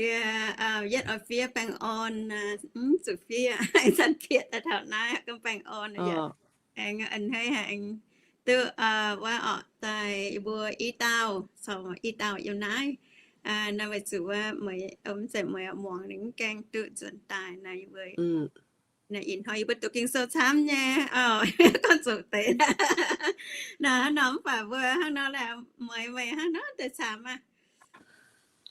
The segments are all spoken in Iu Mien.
Yie yietv oix fiev baengh orn, mv zuqc fiev, zanc bieqc daaih taux naaiv gorngv baengh orn. Aengx a'hneiv haic, aengx duqv wuov orqc daaih yie mbuo i dauh, corc i dauh yiem naaiv. Naaiv weic zuqc wuov mv zeiz mueiz muangx ninh mv gaengh duqv nzuonx daaih naaiv yie mbuo. Ih hnoi yie mbuo doqc Ging-Sou camv nyei, gorngv zoqc deix. Naaiv nor mv baac mbuo hnangv nor laeh, mueiz meih hnangv nor deix camv aqv.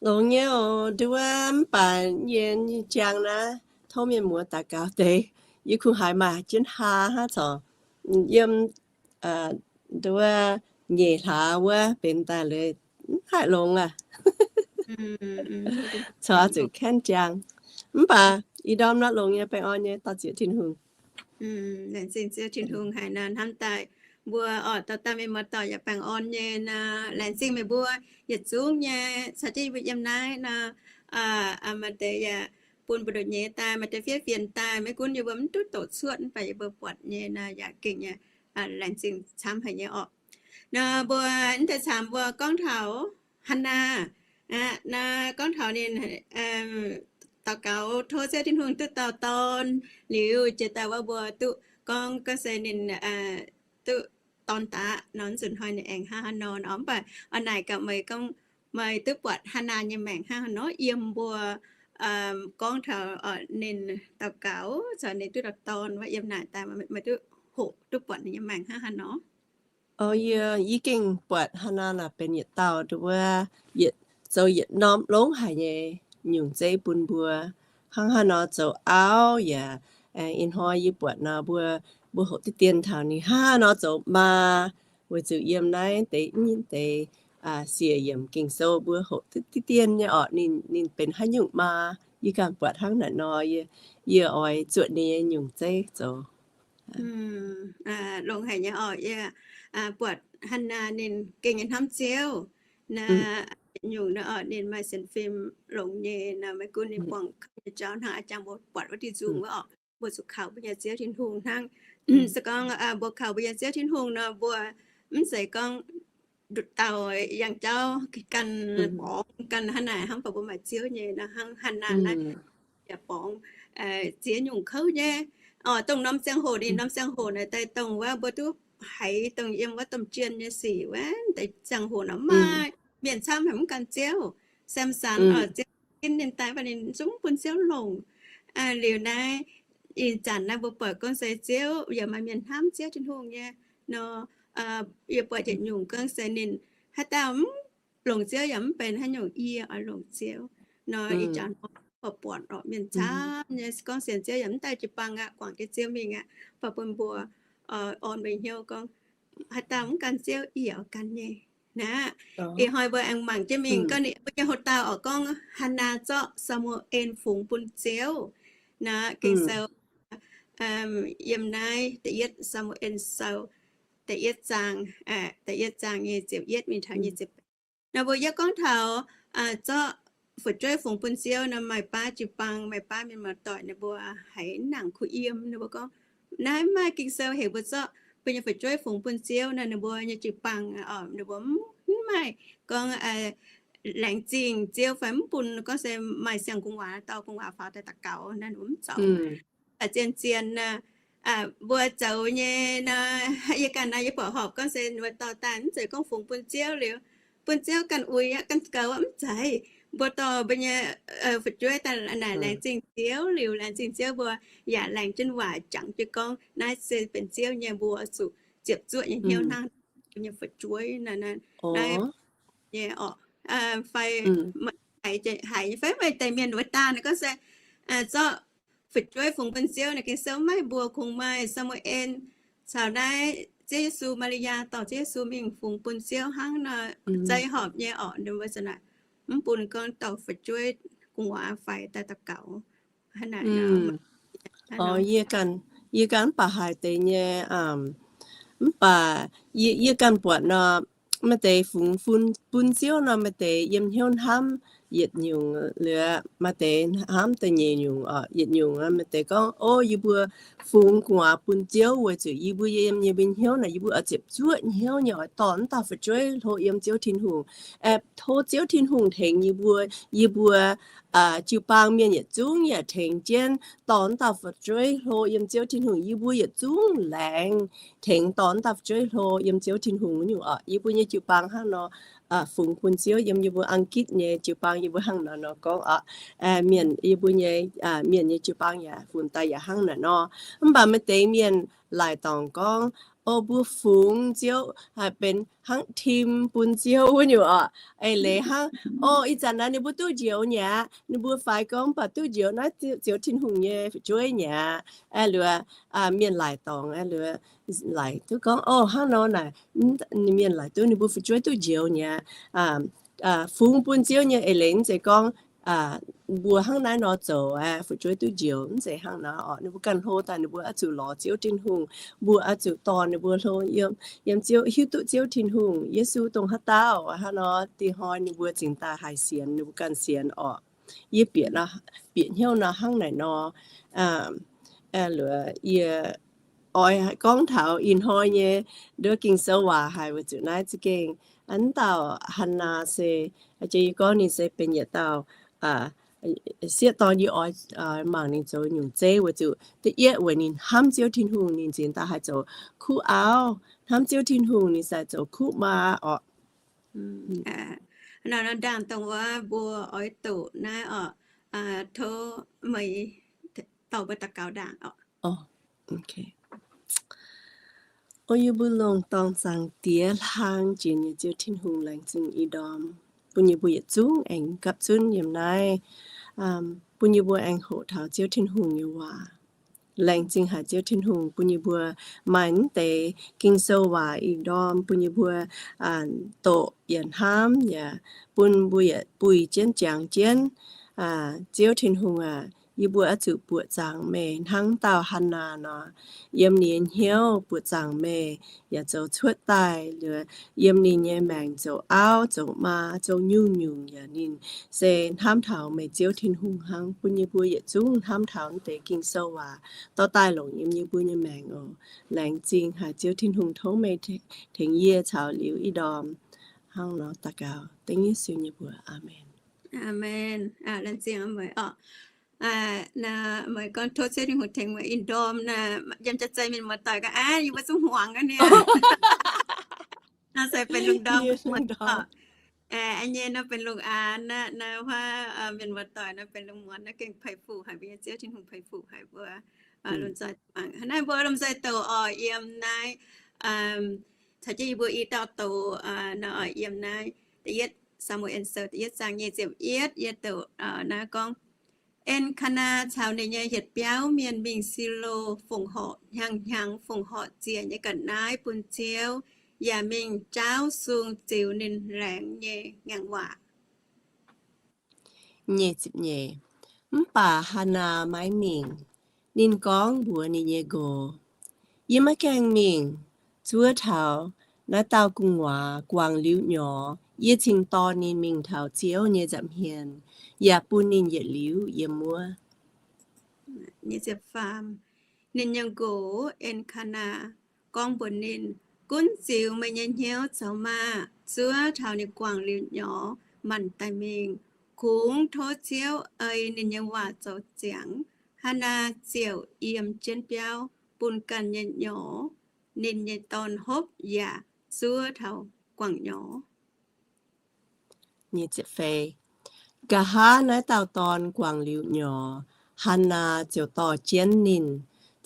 Longx nyei oc, nduov mv baac yie nyei jaang naaiv tov mienh muoz daux gaux deix, yie kungx haiz maaih jienv haa hnangv corc yiem nduov nyeic hlaax wuov benx daaih liuz mv haih longx aqv. Corc zuqc kaenv jaang. Mv baac ih ndorm naaiv longx nyei, baengh orn nyei, daux ziex Tin-Hungh. Laengz zingh Ziouv Tin-Hungh haic nor, hnamv daaih mbuo oc, dauh dauh mienh muoz-doic yaac baengh orn nyei nor, laengz zingh meih mbuo yietc zungv nyei caux jienv yie mbuo yiem naaiv nor. Maaih deix yaac bun mbu'ndongx nyei daaih, maaih deix fiev fienx daaih, maiv gunv yie mbuo mv duqv doqc cuotv, mv baac yie mbuo buatc nyei nor yaac gengh laengz zingh camv haic nyei orqc. Nor mbuo mv deix camv mbuo gorngv taux Hannaa. Naaiv gorngv taux ninh daux gaux tov Ziouv Tin-Hungh duqv dauh dorn liuz, jiex daaih wuov mbuo duqv gorngv ga'se ninh duqv dorn daqv nor, nzunc hnoi ninh aengx hnangv haaix nor nor. Mv baac oix naaic gaax meih gorngv meih duqv buatc Hannaa nyei maengc hnangv haaix nor, yiem mbuo gorngv taux ninh daux gaux caux ninh duqv dauh dorn wuov, yiem naaic daaih meih duqv hoqc duqv buatc ninh nyei maengc hnangv haaix nor. Yie, yie gengh buatc Hannaa naaic benx yietc dauh nduov, yietc, zoux yietc norm longx haic nyei nyungc zeiv bun mbuo. Hnangv haaix nor zoux auv yaac, ih hnoi yie buatc nor mbuo, mbuo hoqc diqv dien taux ninh hnangv haaix nor zoux maa, weic zuqc yiem naaiv deix, deix siec yiemc Ging-Sou mbuo hoqc diqv dien nyei orqc, ninh, ninh benx haaix nyungc maa. Yie ganh buatc hnangv naaic nor, yie, yie oix zuotc ninh nyei nyungc zeiv zoux. Longx haic nyei orqc, yie buatc Hannaa ninh gengh nyei hnamv Ziouv. Naaiv nyungc naaiv orqc ninh maaih sienx fim longx nyei nor, maiv gunv ninh buangh kouv nyei jauv hnangv a'jang mbuo buatc wuov diuh nzungh wuov orqc, mbuo zuqc kaux mbuo nyei Ziouv Tin-Hungh hnangv. Se gorngv mbuo kaux mbuo nyei Ziouv Tin-Hungh nor, mbuo mv zeiz gorngv nduqc dauh yangh jauv ganh borngz ganh hnangv naaic hnangv, mv baac mbuo maaih Ziouv nyei nor, hnangv Hannaa naaiv yaac borngz ziex nyungc kouv nyei. Dongh norm ziangh hoc, ninh norm ziangh hoc naaic daaih dongh wuov mbuo duqv haiz dongh yiem wuov domh jien nyei sic wuov deix ziangh hoc nor, maaih mienh camv haic mv gan Ziouv. Samson oc, Ziouv ginv ninh daaih, mv baac ninh zungv mv bun Ziouv longc. Liuz naaiv ih zanc naaiv mbuo buatc gorngv se Ziouv yaac maaih mienh hnamv Ziouv Tin-Hungh nyei nor. Yie buatc yietc nyungc gorngv se ninh haaix dauh mv longc Ziouv yaac mv benx haaix nyungc, yie oix longc Ziouv nor. Ih zanc buatc buatc orqc mienh camv nyei gorngv sienx Ziouv yaac mv daaih jiu-baang aqv, guangc jienv Ziouv mingh aqv, mv baac bun mbuo orn mbuo hnyouv gorngv haaix dauh mv gan Ziouv, yie yaac oix gan nyei. Naaiv ih hnoi mbuo aengx mangc jienv mingh gorngv ninh mbuo nyei hoc-dauh orqc gorngv Hannaa zorqv Saa^mu^en fungx bun Ziouv. Naaiv Ging-Sou yiem naaiv da'yietv Saa^mu^en Sou da'yietv zaang, da'yietv zaang nyei ziepc yietv mingh taux nyei ziepc baeqv. Nor mbuo yie gorngv taux zorqv fu'jueiv fungx bun Ziouv nor, maaih baav jiu-baang, maaih baav mienh muoz-doic ninh mbuo haiz nangc kuh yiem. Ninh mbuo gorngv naaiv maaih Ging-Sou heuc mbuo zorqv mbuo nyei fu'jueiv fungx bun Ziouv nor, ninh mbuo nyei jiu-baang, ninh mbuo mv maaih gorngv laengz zingh Ziouv fai mv bun gorngv se maaih siang-gu'nguaaz, dorh gu'nguaaz faaux daaih daux gaux nor, ninh mbuo mv zoux. Zien-zien mbuo zoux nyei nor, yie ganh nor, yie buatc horpc gorngv se mbuo dorh daaih mv zeiz gorngv fungx bun Ziouv liuz, bun Ziouv ganh uix aqv, ganh goux aqv, mv zeiz. Mbuo dorh mbuo nyei fu'jueiv daaih naaic laengz zingh Ziouv liuz, laengz zingh Ziouv mbuo yaac laengz jienv waac jangx jienv gorngv naaiv se benx Ziouv nyei, mbuo zuqc ziepc zuoqv nyei hnyouv hnangv mbuo nyei fu'jueiv naaiv. Naaiv nyei orqc, fai haiz nyei fai maaih deix mienh wuov daan gorngv se zorqv fu'jueiv fungx bun Ziouv nor, Ging-Sou maiv maaih. Mbuo kungx maaih Saa^mu^en caux naaiv Ziouv Yesu, Maa^li^yaa dorh Ziouv Yesu mingh fungx bun Ziouv hnangv nor, zeiz horpc nyei orqc, ninh mbuo za'naaic mv bun gorngv dorh fu'jueiv gu'nguaaz faix daaih daux gaux. Yie ganh mv baac haiz deix nyei, mv baac yie ganh buatc nor, maaih deix fungx bun Ziouv nor, maaih deix yiem hnyouv hnamv yietc nyungc liuz maaih deix hnamv da'nyeic nyungc oc. Yietc nyungc maaih deix gorngv, o, yie mbuo fungx gu'nguaaz bun Ziouv weic zuqc yie mbuo yiem yie mbuo hnyouv naaic yie mbuo oix ziepc zuoqv hnyouv nyei oix dorh wuov dauh fu'jueiv hlo yiem Ziouv Tin-Hungh. Aeqv, tov Ziouv Tin-Hungh tengx yie mbuo, yie mbuo jiu-baang mienh yietc zungv yaac tengx jienv dorh wuov dauh fu'jueiv hlo yiem Ziouv Tin-Hungh. Yie mbuo yietc zungv laengz tengx dorh wuov dauh fu'jueiv hlo yiem Ziouv Tin-Hungh nyungc oc. Yie mbuo nyei jiu-baang hnangv nor fungx bun Ziouv. Yiem yie mbuo Aang Gitv nyei jiu-baang yie mbuo hnangv naaic nor gorngv oc. Mienh, yie mbuo nyei mienh nyei jiu-baang yaac funx daaih yaac hnangv naaic nor. Mv baac maaih deix mienh laaic dorngc gorngv, o, mbuo fungx Ziouv haih benx hnangv tim bun Ziouv wuov nyungc oc. Eix leiz hnangv, o, ih zanc naaiv ninh mbuo duqv njoux nyei aqv. Ninh mbuo faix gorngv mv baac duqv njoux naaiv Ziouv Tin-Hungh nyei fu'jueiv nyei aqv. Liuz, mienh laaic dorngc liuz, laaic duqv gorngv, o, hnangv nor naaic, mienh laaic duqv ninh mbuo fu'jueiv duqv njoux nyei aqv. Fungx bun Ziouv nyei eix leiz mv zeiz gorngv mbuo hnangv naaiv nor zoux aeqv, fu'jueiv duqv njoux, mv zeiz hnangv naaiv oc. Ninh mbuo ganh hlo daaih ninh mbuo oix zuqc lorz Ziouv Tin-Hungh, mbuo oix zuqc dorh ninh mbuo hlo yiem, yiem Ziouv, hiuv duqv Ziouv Tin-Hungh, Yesu dongh haaix dauh hnangv nor, dih hnoi ninh mbuo cingx daaih haih sienx, ninh mbuo ganh sienx oc. Yie bieqc, bieqc hnyouv nor hnangv naaic nor. Yie oix gorngv taux ih hnoi nyei nduov Ging-Sou waac haic weic zuqc naaiv za'gengh wuov dauh Hannaa se, yie gorngv ninh se benx yietc dauh sieqv dorn. Yie oix mangc ninh zoux nyungc zeiv weic zuqc da'yietv weic ninh hnamv Ziouv Tin-Hungh ninh cingx daaih haih zoux kuv auv. Hnamv Ziouv Tin-Hungh ninh sai zoux kuv maa oc. Nor, nor ndaangc dongh wuov mbuo oix doqc naaiv oc. Tov meih dorh mbuo daux gaux ndaangc oc. O, yie mbuo longc dorngx Zaangc Diex hlang jiex nyei Ziouv Tin-Hungh, laengz zingh ih ndorm bun yie mbuo yietc zungv aengx gapv zunv yiem naaiv, bun yie mbuo aengx hoqc taux Ziouv Tin-Hungh nyei waac. Laengz zingh haic Ziouv Tin-Hungh bun yie mbuo maaih mv deix Ging-Sou waac ih ndorm bun yie mbuo doqc yaac hnamv yaac bun mbuo yietc buih jienv jangx jienv. Ziouv Tin-Hungh aac, yie mbuo oix zuqc buoqc zaangc meih hnangv dauh Hannaa nor, yiem ninh nyei hnyouv buoqc zaangc meih yaac zoux cuotv daaih liuz, yiem ninh nyei maengc zoux auv zoux maa zoux nyungc-nyungc yaac ninh se hnamv taux meih Ziouv Tin-Hungh hnangv. Bun yie mbuo yietc zungv hnamv taux mv deix Ging-Sou waac dorh daaih longc yiem yie mbuo nyei maengc oc. Laengz zingh haic Ziouv Tin-Hungh, tov meih tengx yie caux liuz ih ndorm. Hnangv nor daux gaux dengv Yesu nyei mbuox. Aamen. Aamen. Laengz zingh meih oc. Meih gorngv tov Ziouv Tin-Hungh tengx meih ih ndorm naaic, yiem jaax zei mienh muoz-doic gaax aqv, yie mbuo zungv hmuangx ga'naaiv. Naaiv se benx lungh ndorm. Nyei nor benx lungh aanx aqv. Naaiv huaav mienh muoz-doic nor benx lungh muonz naaiv gengh peix fuqv haic mbuo nyei Ziouv Tin-Hungh, peix fuqv haic mbuo lomh nzoih mangc. Naaiv mbuo lomh nzoih douc oc yiem naaiv, caux jienv yie mbuo i dauh douc nor oc yiem naaiv da'yietv Saa^mu^en Sou da'yietv zaang nyic ziepc yietv, yie douc naaiv gorngv, En^kaa^naa caux ninh nyei yietc biauv mienh mingh Silo fongc horc, hnyangx-hnyangx fongc horc ziec nyei ga'naaiv bun Ziouv, yaac mingh jaauv sung ziux ninh laengz nyei ngaengc waac. Nyic ziepc nyeic. Mv baac Hannaa maiv mingh. Ninh gorngv mbuox ninh nyei nqox, Yie maiv gaengh mingh. Zuov taux naaiv dauh gu'nguaaz guangc liuz nyorx, yie cingx dorh ninh mingh taux Ziouv nyei nza'hmien, yaac bun ninh yietc liuz yiem wuov. Ninh nyei nqox, En^kaa^naa, gorngv mbuox ninh, Gunv ziux meih nyei hnyouv zoux maah! Zuov taux ninh guangc liuz nyorx maanc daaih mingh. Kungx tov Ziouv ei ninh nyei waac zoux ziangx. Hannaa ziouc yiem jienv biauv bun ganh nyei nyorx. Ninh nyei dorn hopv yaac zuov taux guangc nyorx. Nqa'haav naaiv dauh dorn guangc liuz nyorx, Hannaa ziouc dorh jienv ninh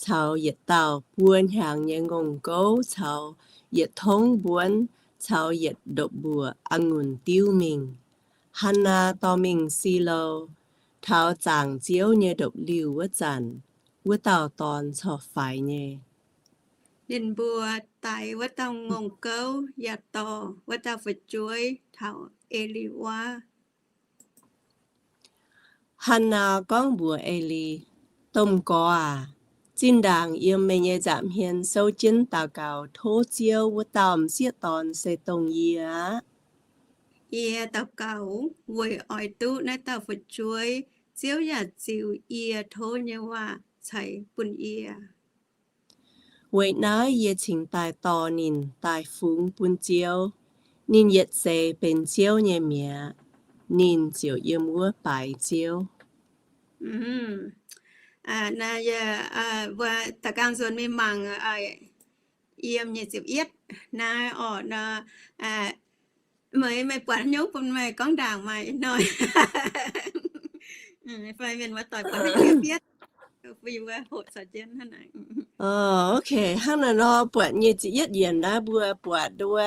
caux yietc dauh buo hnyangx nyei ngongh gouv caux yietc tongv mbuonv caux yietc ndopv-mbuoqc a'ngunc diuv mingh. Hannaa dorh mingh Silo, taux zaangc Ziouv nyei ndopv-liuh wuov zanc, wuov dauh dorn corc faix nyei. Ninh mbuo daix wuov dauh ngongh gouv yaac dorh wuov dauh fu'jueiv taux E^li wuov. Hannaa gorngv mbuox E^li, Domh Gorx aac, zinh ndaangc yiem meih nyei nza'hmien souv jienv daux gaux tov Ziouv wuov dauh m'sieqv dorn se dongh yie aqv. Yie daux gaux weic oix duqv naaiv dauh fu'jueiv, Ziouv yaac ziux yie tov nyei waac ceix bun yie. Weic naaiv yie cingx daaih dorh ninh daaih fungx bun Ziouv. Ninh yietc seix benx Ziouv nyei mi'aqv. Ninh ziouc yiem wuov baaix Ziouv. Mbuo daux gaux nzuonx mingh mangc yiem nyic ziepc yietv naaiv orqc nor, meih, meih buatc haaix nyungc bun meih gorngv ndaangc maaih hnoi fai mienh muoz-doic buatc haaix nyungc fietv, mbuo hoqc caux jienv hnangv naaic. Ok, hnangv naaic nor buatc nyic ziepc yietv yiemc naaiv mbuo buatc nduov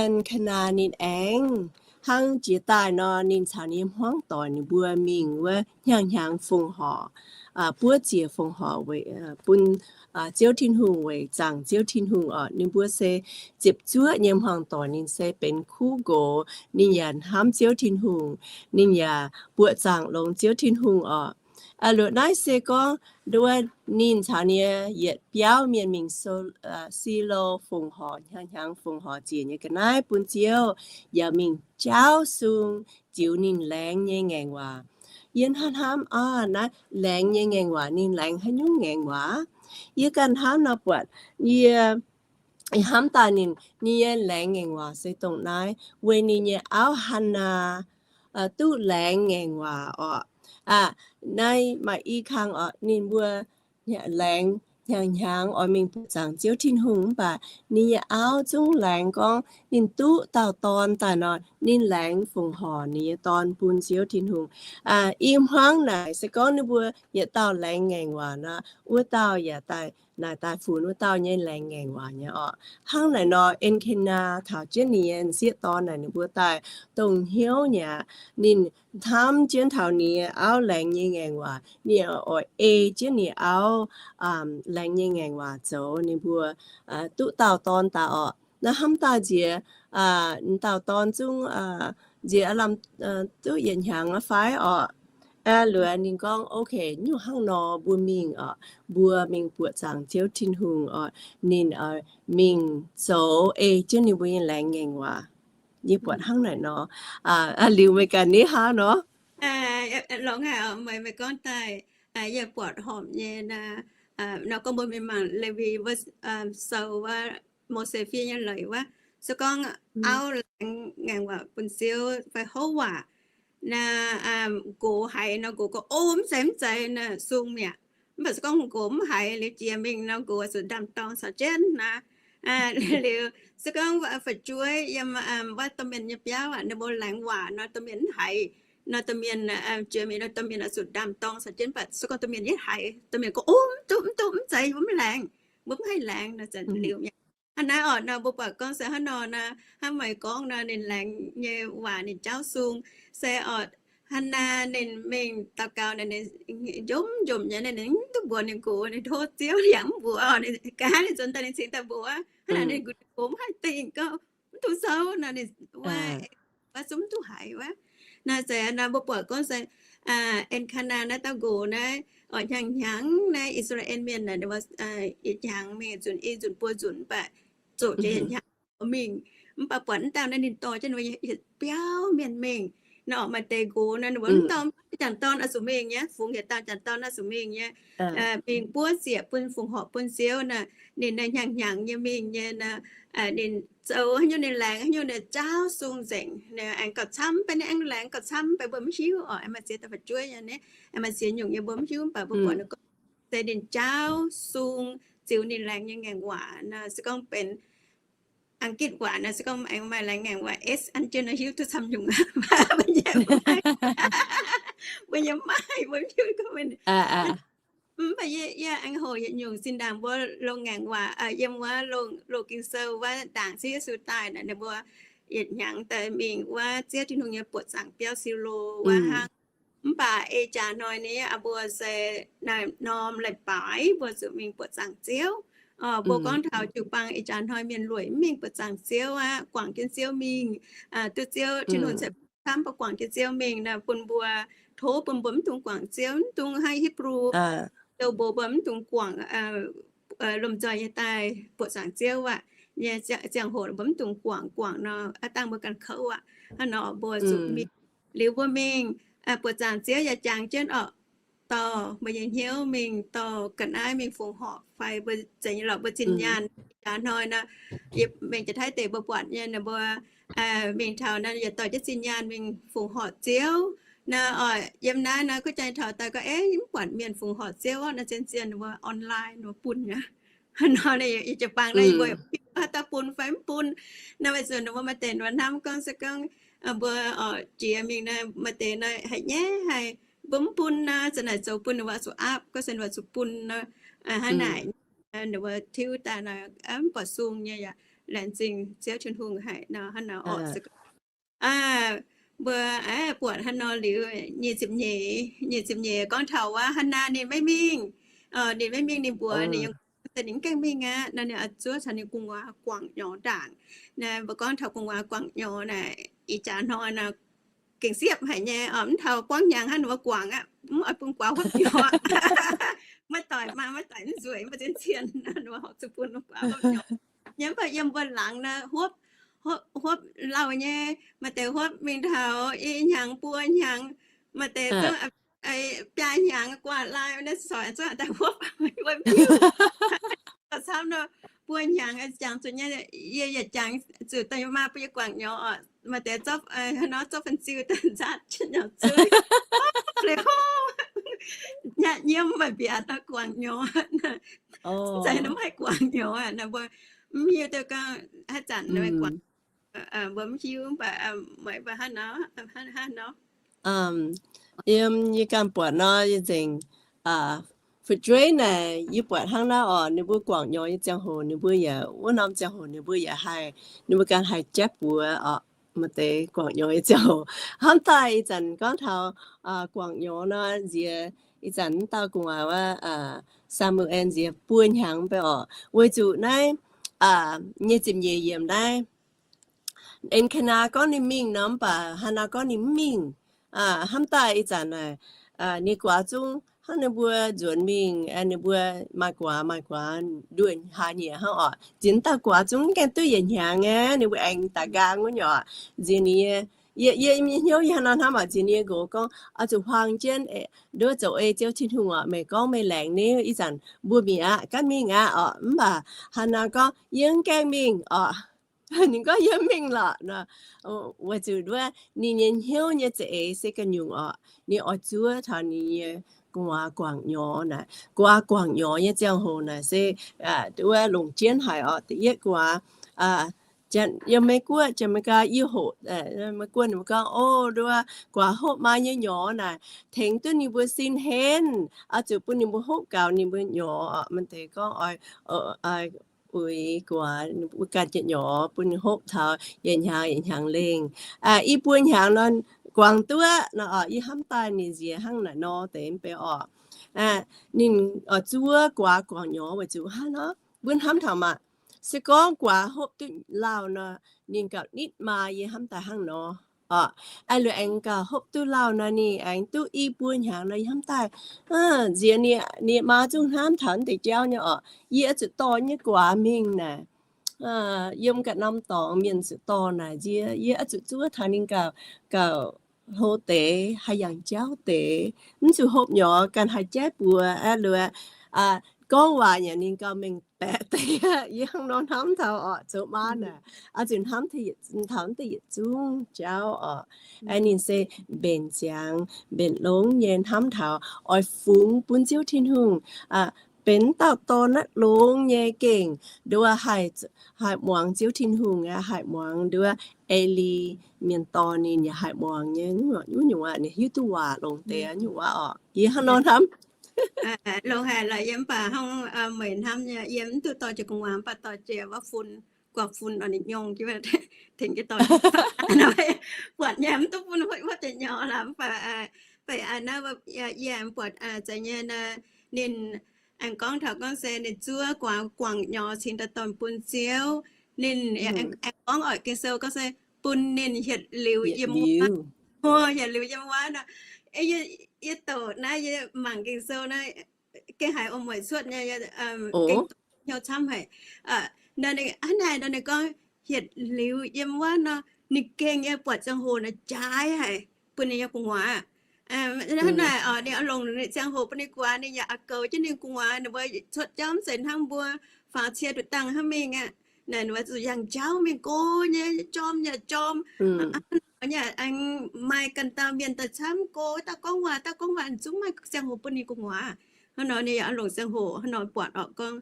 Elkanaa ninh aengx hnangv jiex daaih nor, ninh caux ninh nyei hmuangv doic ninh mbuo mingh wuov hnyangx-hnyangx fongc horc, buov ziec fongc horc weic bun Ziouv Tin-Hungh, weic zaangc Ziouv Tin-Hungh orqc. Ninh mbuo se ziepc zuoqv nyei hmuangv doic, ninh se benx kuv nqox, ninh yaac hnamv Ziouv Tin-Hungh, ninh yaac buoqc zaangc longx Ziouv Tin-Hungh orqc. Luoqc naaiv se gorngv nduov ninh caux ninh nyei yietc biauv mienh mingh Silo fongc horc, hnyangx-hnyangx fongc horc ziec nyei ga'naaiv bun Ziouv, yaac mingh jaauv sung ziux ninh laengz nyei ngaengc waac. Yie hnamv hnamv, aa, naaiv laengz nyei ngaengc waac, ninh laengz haaix nyungc ngaengc waac? Yie ganh hnamv nor buatc, yie hnamv daaih ninh, ninh nyei laengz ngaengc waac se dongh naaiv, weic ninh nyei auv Hannaa duqv laengz ngaengc waac orqc. Naaiv maaih i kang orqc, ninh mbuo laengz hnyangx-hnyangx oix mingh buoqc zaangc Ziouv Tin-Hungh, mv baac ninh nyei auv zungv laengz gorngv ninh duqv dauh dorn daaih nor, ninh laengz fongc horc ninh nyei dorn bun Ziouv Tin-Hungh. I hmuangv naaic se gorngv ninh mbuo yietc dauh laengz ngaengc waac nor, wuov dauh yaac daaih, naaic daaih funx wuov dauh nyei laengz ngaengc waac nyei orqc. Hnangv naaic nor, Elkanaa taux jienv ninh nyei sieqv dorn naaic, ninh mbuo daaih dongh hnyouv nyei aqv. Ninh hnamv jienv taux ninh nyei auv laengz nyei ngaengc waac, ninh oix ei jienv ninh auv laengz nyei ngaengc waac zoux. Ninh mbuo duqv dauh dorn daaih orqc. Naaiv hnamv daaih nziex, dauh dorn zungv nziex lamh duqv yietc hnyangx fai orqc. Luoqc ninh gorngv, ok, nyungc hnangv nor mbuo mingh orqc, mbuo mingh buoqc zaangc Ziouv Tin-Hungh orqc, ninh mingh zoux ei jienv ninh mbuo nyei laengz ngaengc waac. Yie buatc hnangv naaic nor. Liuz meih ganh ni hnangv nor? Longx haic, meih, meih gorngv daaih, yie buatc horpc nyei nor, gorngv mbuo mingh mangc Lewi wuov sou wuov, Mose fiev nyei leiz wuov, se gorngv auv laengz ngaengc waac bun Ziouv fai houv waac, naaiv nqox haiz nor, nqox gorngv, o, mv zeiz, mv zeiz, naaiv sung mi'aqv. Mv baac se gorngv nqox mv haiz liuz jiex mingh nor, nqox zuqc ndaam-dorng caux jienv naaiv. Liuz se gorngv fu'jueiv yiem wuov domh mienh nyei biauv aqv, ninh mbuo laengz waac nor, domh mienh mv haiz nor, domh mienh jiex mingh nor, domh mienh oix zuqc ndaam-dorng caux jienv. Mv baac se gorngv domh mienh mv haiz, domh mienh gorngv, o, mv duqv, mv duqv, mv zeiz, mbuo mv laengz, mbuo mv haih laengz nor, liuz mi'aqv. Hnangv naaiv orqc nor, mbuo buatc gorngv se hnangv nor nor, hnangv meih gorngv nor, ninh laengz nyei waac ninh jaauv sung, se orqc, Hannaa ninh mingh daux gaux naaic, ninh njomv njomv nyei, ninh mv duqv mbuox ninh nqox, ninh tov Ziouv yaac mv mbuox, ninh gaax ninh nzuonx daaih ninh cingx daaih mbuox, hnangv naaic ninh nqox mv haih dingh gorngv, mv duqv souv nor, ninh wuov, wuov zungv mv duqv haiz wuov. Naaiv se nor mbuo buatc gorngv se Elkanaa naaiv dauh nqox naaiv, oix hnyangx hnyangx naaiv I^saa^laa^en Mienh naaic, yietc hnyangx mingh nzunc i nzunc buo nzunc, mv baac zoqc jiex yietc hnyangx mingh. Mv baac buatc mv dauh naaiv ninh dorh jienv ninh mbuo yietc biauv mienh mingh. Naaiv orqc maaih deix nqox naaiv, ninh mbuo mv dorh janx-dorn oix zuqc mingh nyei, fungx yietc dauh janx-dorn oix zuqc mingh nyei, mingh buov ziec bun fongc horc bun Ziouv naaic. Ninh naaiv hnyangx hnyangx nyei mingh nyei naaic, ninh zoux haaix nyungc ninh laengz haaix nyungc, ninh jaauv sung nzengc, ninh aengx gauh camv, beiv ninh aengx laengz gauh camv, beiv mbuo mv hiuv orqc. Aengx maaih ziex dauh fu'jueiv nyei, aengx maaih ziex nyungc nyei mbuo mv hiuv, mv baac mbuo buatc ninh gorngv se ninh jaauv sung ziux ninh laengz nyei ngaengc waac naaic, se gorngv benx Ang^gitv waac naaic, se gorngv aengx maaih laengz ngaengc waac S an jienv naaic, hiuv duqv camv nyungc. Mbuo yaac maaih, mbuo hiuv gorngv mv baac yie, yie aengx hoqc yietc nyungc zinh ndaangc mbuo longc ngaengc waac yiem wuov loz Ging-Sou wuov ndaangc Ziouv Yesu daaih naaic, ninh mbuo yietc hnyangx daaih mingh wuov Ziouv Tin-Hungh nyei buoqc zaangc biauv Silo wuov hnangv. Mv baac ei jaax hnoi ni, mbuo se norm leiz-baaix mbuo zuqc mingh buoqc zaangc Ziouv. Mbuo gorngv taux jiu-baang ih jaax hnoi mienh lueic mv mingh buoqc zaangc Ziouv aqv, guangc jienv Ziouv mingh, duqv Ziouv Tin-Hungh ceix camv mbuo guangc jienv Ziouv mingh nor, bun mbuo, tov bun mbuo mv dungx guangc Ziouv, mv dungx hnangv Hipv^lu Sou mbuox mbuo mv dungx guangc, lomh nzoih nyei daaih buoqc zaangc Ziouv aqv. Nyei ziangh hoc mbuo mv dungx guangc, guangc nor aav dangh mbuo ganh kouv aqv. Hnangv nor mbuo zuqc mingh. Liuz mbuo mingh, buoqc zaangc Ziouv yaac jangx jienv orqc, dorh mbuo nyei hnyouv mingh dorh ga'naaiv mingh fongc horc fai mbuo zeiz nyei lorqc, mbuo zinh nyaanh jaax hnoi nor, yie mingh Janx-Taiv deic mbuo buatc nyei, ninh mbuo mingh taux naaiv yaac dorh jienv zinh nyaanh mingh fongc horc Ziouv. Naaiv oc, yiem naaiv nor kuv jangx taux daaih gorngv, ei, mv buatc mienh fongc horc Ziouv orqc, naaiv zien-zien ninh mbuo online ninh mbuo bun nyei. Hnangv nor ninh yie jiu-baang naaiv mbuo haaix dauh bun fai mv bun. Naaiv weic zuqc ninh mbuo maaih deix ninh mbuo hnamv gorngv se gorngv mbuo oc jiex mingh naaiv maaih deix naaiv haiz nyaiv haic, mbuo mv bun naaiv, za'naaic zoux bun ninh mbuo zuqc aapv, gorngv se ninh mbuo zuqc bun nor, hnangv naaic ninh mbuo tiuv daaih nor, mv buatc sung nyei yaac laengz zingh Ziouv Tin-Hungh haic nor, hnangv nor oc. Mbuo buatc hnangv nor liuz, nyic ziepc nyeic, nyic ziepc nyeic gorngv taux wuov Hannaa ninh maiv mingh. Ninh maiv mingh, ninh mbuox ninh yiem se ninh mv gaengh mingh aqv nor, ninh oix zuov caux ninh gu'nguaaz guangc nyorx ndaangc. Naaiv mbuo gorngv taux gu'nguaaz guangc nyorx naaic, ih jaax hnoi nor gengh siepv haic nyei oc, mv taux buangv hnyangx hnangv ninh mbuo guangc aqv, mv oix bun guaax hopv nyorx. Maiv doic maah, maiv doic mv nzueic, mv baac zien-zien ninh mbuo horpc zuqc bun guaax hopv nyorx. Yiem mv baac yiem mbuo laangz nor, hopv, hopv lauh nyei, maaih deix hopv mingh taux i hnyangx buo hnyangx, maaih deix zungv biaa hnyangx guaax lai naaiv, corc zungv daaih hopv, mbuo mv hiuv. Camv nor, buo hnyangx jangx zuqc nyei, yie yaac jangx zuqc daaih maa bun yie guangc nyorx oc. Maaih deix zorqv, hnangv nor zorqv fan-ziu daaih nzaatv jienv nyorx zuiz. Liuz, nyatv nyiemv maaih mbiaatc nor guangc nyorx. Zeiz nor mv haih guangc nyorx aqv nor, mbuo mv hiuv duqv gorngv haaix zanc nor guangc, mbuo mv hiuv, mv baac meih mbuo hnangv nor, hnangv nor. Yiem yie ganh buatc nor, yie nzengc fu'jueiv naaic, yie buatc hnangv naaiv oc, ninh mbuo guangc nyorx nyei ziangh hoc ninh mbuo yaac, wuov norm ziangh hoc ninh mbuo yaac haih, ninh mbuo ganh haih jaiv buoz oc, maaih deix guangc nyorx nyei ziangh hoc. Hnamv daaih ih zanc gorngv taux guangc nyorx nor, nziex ih zanc wuov dauh gu'nguaaz wuov, Samuel nziex buo hnyangx mv bei oc, weic zuqc naaiv nyic ziepc nyeic yiemc naaiv, en Kanaa gorngv ninh mingh nor, mv baac Hannaa gorngv ninh mv mingh. Hnamv daaih ih zanc naaic, ninh guaax zungv hnangv ninh mbuo nzuonx mingh, ninh mbuo maaih guaax, maaih guaax nduoh hlaax nyieqc hnangv oc. Nziex dauh guaax zungv mv gaengh duqv yietc hnyangx aqv, ninh mbuo aengx daaih nqaang wuov nyei oc. Nziex ninh nyei, yie, yie nyei hnyouv yie hnangv nor hnamv oc, nziex ninh nyei nqox gorngv, oix zuqc huaang jienv nduov zoux ei Ziouv Tin-Hungh oc, meih gorngv meih laengz ninh, ih zanc mbuo mi'aqv, gaanv mingh aqv oc. Mv baac Hannaa gorngv, yie mv gaengh mingh oc. Ninh gorngv yie mv mingh lorqc nor, weic zuqc nduov ninh nyei hnyouv nyei za'eix se ganh nyungc oc, ninh oix zuov taux ninh nyei gu'nguaaz guangc nyorx naaic. Gu'nguaaz guangc nyorx nyei ziangh hoc naaic se nduov longc jienv haic oc. Da'yietv gu'nguaaz, yiem Meiv Guoqv, Jamaica, yie hoqc, Meiv Guoqv ninh mbuo gorngv, o, nduov guaax hopv maa nyei nyorx naaic, tengx duqv ninh mbuo sin henv, oix zuqc bun ninh mbuo hopv gaux ninh mbuo nyorx. Maaih deix gorngv oix uix guaax wuov ganh jiex nyorx bun ninh hopv taux yietc hnyangx yietc hnyangx lengh. I buo hnyangx nor guangc duqv nor, yie hnamv daaih ninh nziex hnangv naaic nor deix mv bei oc. Ninh oix zuov guaax guangc nyorx weic zuqc hnangv nor, mbuo hnamv taux maah, se gorngv guaax hopv duqv lauh nor, ninh gauh nitv maa, yie hnamv daaih hnangv nor oc. Liuz aengx gauh hopv duqv lauh nor, ninh aengx duqv i buo hnyangx nor, yie hnamv daaih nziex ninh maa zungv hnamv taux naaiv deix jauv nyei oc. Yie oix zuqc dorh nyei guaax mingh naaic, yiem ganh norm dorngx mienh zuqc dorh naaic nziex, yie oix zuqc zuov taux ninh gauh, gauh hlo deix, haih yangh jauv deix, mv zuqc hopv nyorx, ganh haih jaiv buoz aqv. Liuz gorngv waac yaac ninh gauh mengh baeqc deix. Yie hnangv nor hnamv taux oc, zoux maa naaic oix zuqc hnamv taux naaiv deix yietc zungv jauv oc. Ninh se mbenc ziangx mbenc longx nyei hnamv taux oix fungx bun Ziouv Tin-Hungh, benx dauh dorh naaiv longx nyei gengh nduov haih, haih muangx Ziouv Tin-Hungh aqv, haih muangx nduov Eli mienh dorh ninh yaac haih muangx nyei. Wuov nyungc aqv, ninh hiuv duqv waac longx deix nyungc waac oc. Yie hnangv nor hnamv. Longx haic lorqc, yie mv baac hnangv meih hnamv nyei, yie mv duqv dorh jiex gu'nguaaz, mv baac dorh jiex wuov fun, guangc fun oix ninh nyongh jienv tengx jienv dorh. Buatc nyei mv duqv bun huotv jiex nyorx lorqc, mv baac, baac naaiv yie aengx buatc zeiz nyei, ninh aengx gorngv taux gorngv se ninh zuov guaax guangc nyorx cingx daaih dorh bun Ziouv. Ninh aengx gorngv oix Ging-Sou gorngv se bun ninh hietc liuz yiem wuov, hietc liuz yiem wuov nor. Yie douc naaiv yie mangc Ging-Sou naaiv gengh haiz wuom-mueic cuotv nyei, gengh hnyouv camv haic. Hnangv naaic nor ninh gorngv hietc liuz yiem wuov nor, ninh gengh nyei buatc ziangh hoc naaic jaaix haic bun ninh nyei gu'nguaaz. Hnangv naaic, ninh oix longc ninh ziangh hoc bun ninh gu'nguaaz, ninh yaac oix goux jienv ninh gu'nguaaz, ninh mbuo cuotv jauv mv zeiz hnangv mbuo faaux cie nduqc dangh hnangv mingh aqv. Naaic ninh mbuo zuqc yangh jauv mingh go nyei, jorm yaac jorm, aengx maaih ganh dauh mienh daaih camv go, dauh gorngv waac, dauh gorngv waac, zungv maaih ziangh hoc bun ninh gu'nguaaz. Hnangv nor ninh yaac oix longc ziangh hoc hnangv nor buatc orqc gorngv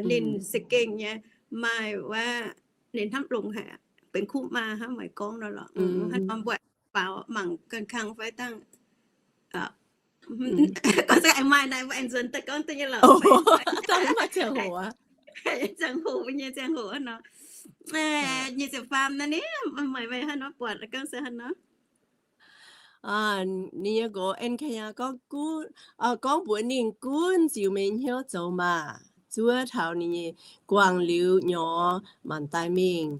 ninh se gengh nyei maaih wuov, ninh hnamv longx haic, benx kuv maa hnangv meih gorngv nor lorqc. Hnangv nor mbuo faaux mangc ganh kang fai dangh, gorngv se aengx maaih naaiv mbuo aengx nzuonx daaih gorngv deix nyei lorqc. Ziangh hoc, ziangh hoc nyei ziangh hoc hnangv nor. Nyic ziepc faam naaiv ni, meih, meih hnangv nor buatc gorngv se hnangv nor. Ninh nyei nqox En^kaa^nyaa gorngv, gorngv mbuox ninh, gunv ziux meih nyei hnyouv zoux maah! Zuov taux ninh nyei guangc liuz nyorx maanc daaih mingh.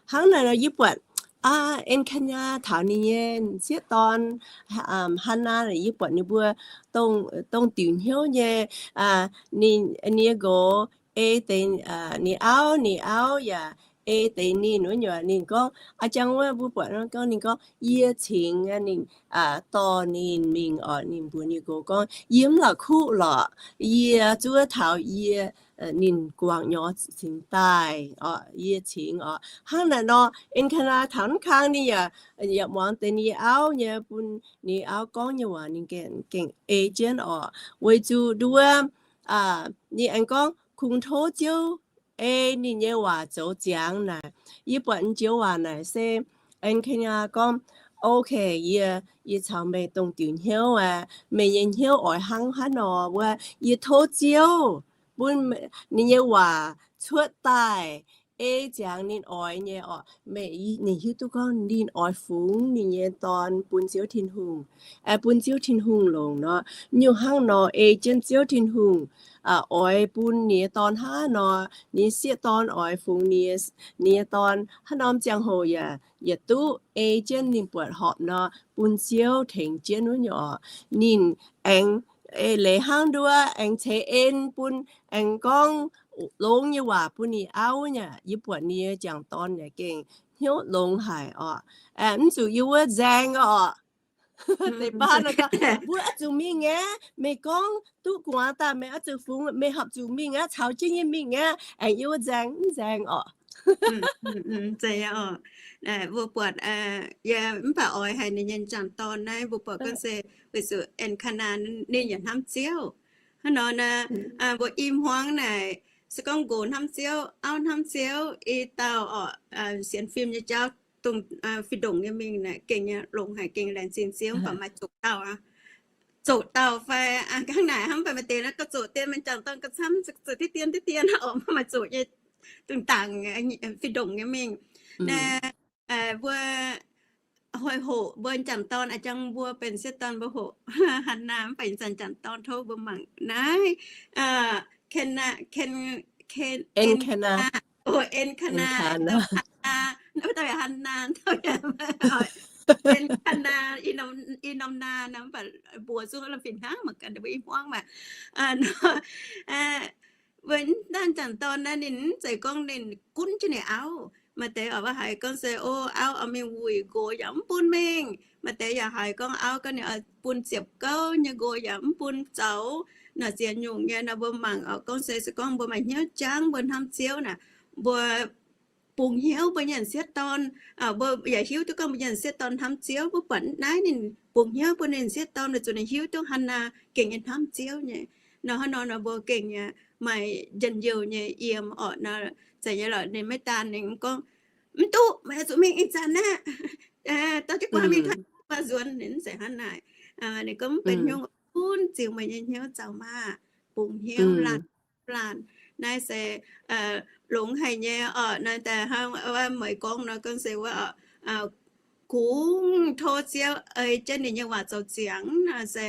Hnangv naaic nor yie buatc En^kaa^nyaa taux ninh nyei sieqv dorn Hannaa, yie buatc ninh mbuo dongh diuc hnyouv nyei. Ninh nyei nqox ei deix ninh auv, ninh auv yaac ei deix ninh wuov nyuoqc. Ninh gorngv, a'jang wuov mbuo buatc nor gorngv, ninh gorngv, yie cingx ninh dorh ninh mingh orqc. Ninh mbuox ninh nqox gorngv, yie mv la'kuqv lorqc. Yie zuov taux yie, ninh guangc nyorx cingx daaih orqc. Yie cingx orqc. Hnangv naaic nor, En^kaa^nyaa taux naaiv kang ninh yaac, yaac muangx deix ninh auv nyei, bun ninh auv gorngv nyei waac ninh gengh ei jienv orqc. Weic zuqc nduov, ninh aengx gorngv kungx tov Ziouv ei ninh nyei waac zoux ziangx naaic. Yie buatc joux waac naaic se En^kaa^nyaa gorngv, ok, yie, yie caux meih dongh diuc hnyouv aqv. Meih nyei hnyouv oix hnangv haaix nor wuov, yie tov Ziouv bun ninh nyei waac cuotv daaih ei ziangx ninh oix nyei orqc. Meih, ninh hiuv duqv gorngv ninh oix fungx ninh nyei dorn bun Ziouv Tin-Hungh, bun Ziouv Tin-Hungh longc nor. Nyungc hnangv nor ei jienv Ziouv Tin-Hungh oix bun ninh nyei dorn hnangv nor, ninh sieqv dorn oix fungx ninh nyei dorn hnangv norm ziangh hoc yaac, yaac duqv ei jienv ninh buatc horpc nor, bun Ziouv tengx jienv wuov nyei orqc. Ninh aengx leiz hnangv nduov aengx ceix en bun, aengx gorngv longx nyei waac bun ninh auv nyei. Yie buatc ninh nyei jangc dorn yaac gengh hnyouv longx haic orqc. Mv zuqc yie wuov nzaeng orqc. Deix baav nor gorngv, mbuo oix zuqc mingh aqv. Meih gorngv duqv gu'nguaaz daaih, meih oix zuqc fungx, meih horpc zuqc mingh aqv, caux jienv yie mingh aqv. Aengx yie wuov nzaeng, mv nzaeng orqc. Mbuo buatc, yie mv baac oix haiz ninh nyei jangc dorn naaiv, mbuo buatc gorngv se weic zuqc En^kaa^nyaa ninh yaac hnamv Ziouv. Hnangv nor naaic, mbuo i hmuangv naaic, se gorngv nqox hnamv Ziouv, auv hnamv Ziouv, i dauh orqc, sienx fim nyei jauv, dongh fih ndongc nyei mingh naaic gengh nyei longx haic, gengh laengz zingh Ziouv, mv baac maaih zoqc dauh aqv. Zoqc dauh fai hnangv naaic hnangv, mv baac maaih deix naaiv gauh zoqc dien, mingh jangc dorn gauh camv, zoqc dien dien dien dien orqc, maaih zoqc nyei dongh dangc fih ndongc nyei mingh. Naaic, mbuo hoic hoqc mbuo jangc dorn, a'jang mbuo benx sieqv dorn mbuo hoqc Hannaa, mv baac ih zanc jangc dorn tov mbuo mangc naaiv, Ken, Ken, Ken, En^kaa^nyaa, Hannaa, En^kaa^nyaa, i norm naaiv, mv baac mbuox zungv lamh fih hnangv mangc gaax mbuo i hmuangv maah. Mbuo naaiv jangc dorn naaiv ninh mv zeiz gorngv ninh gunv jienv ninh auv. Maaih deix oix haiz gorngv se, o, auv oix mingh wuic nqox yaac mv bun mingh. Maaih deix yaac haiz gorngv auv gorngv ninh oix bun ziepc gouv nyei nqox yaac mv bun zoux. Naaic ziex nyungc nyei nor mbuo mangc oc, gorngv se, se gorngv mbuo maaih hnyouv jangv, mbuo hnamv Ziouv naaic, mbuo bungx hnyouv mbuo nyei m'sieqv dorn, mbuo yaac hiuv duqv gorngv mbuo nyei m'sieqv dorn hnamv Ziouv. Mbuo buatc naaiv ninh bungx hnyouv bun ninh m'sieqv dorn, weic zuqc ninh hiuv duqv Hannaa gengh nyei hnamv Ziouv nyei. Nor hnangv nor nor mbuo gengh nyei maaih njien-youh nyei yiem orqc nor. Zeiz nyei lorqc, ninh maiv daan ninh gorngv, mv duqv, meih oix zuqc mingh ih zanc aqv. Dorh jienv guaax mingh taux guaax nzuonx, ninh mv zeiz hnangv naaic. Ninh gorngv mv benx hnyouv, gunv ziux meih nyei hnyouv zoux maah. Bungx hnyouv laanh, laanh. Naaiv se longx haic nyei orqc. Naaiv daaih hnangv meih gorngv nor, gorngv se wuov, kungx tov Ziouv ei jienv ninh nyei waac zoux ziangx nor se,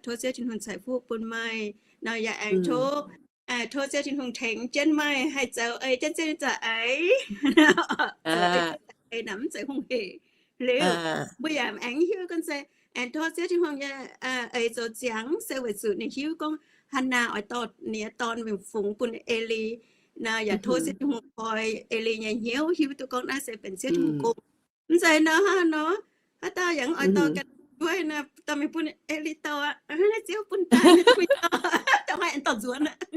tov Ziouv Tin-Hungh ceix fuqv bun meih nor, yaac aengx tov, tov Ziouv Tin-Hungh tengx jienv meih haih zoux ei jienv Ziouv nyei za'eix. Ei naaic mv zeiz hungh hec liuz, mbuo yaac aengx hiuv gorngv se aengx tov Ziouv Tin-Hungh nyei eix zoux ziangx se weic zuqc ninh hiuv gorngv Hannaa oix dorh ninh nyei dorn mingh fungx bun Eli. Nor yaac tov Ziouv Tin-Hungh koi Eli nyei hnyouv hiuv duqv gorngv naaiv se benx Ziouv Tin-Hungh gong. Mv zeiz nor, hnangv nor, haaix dauh yaac oix dorh ganh nduov nor, dorh mingh bun Eli dorh aqv. Naaiv Ziouv bun daaih, dorh maaih aengx dorh nzuonx aqv.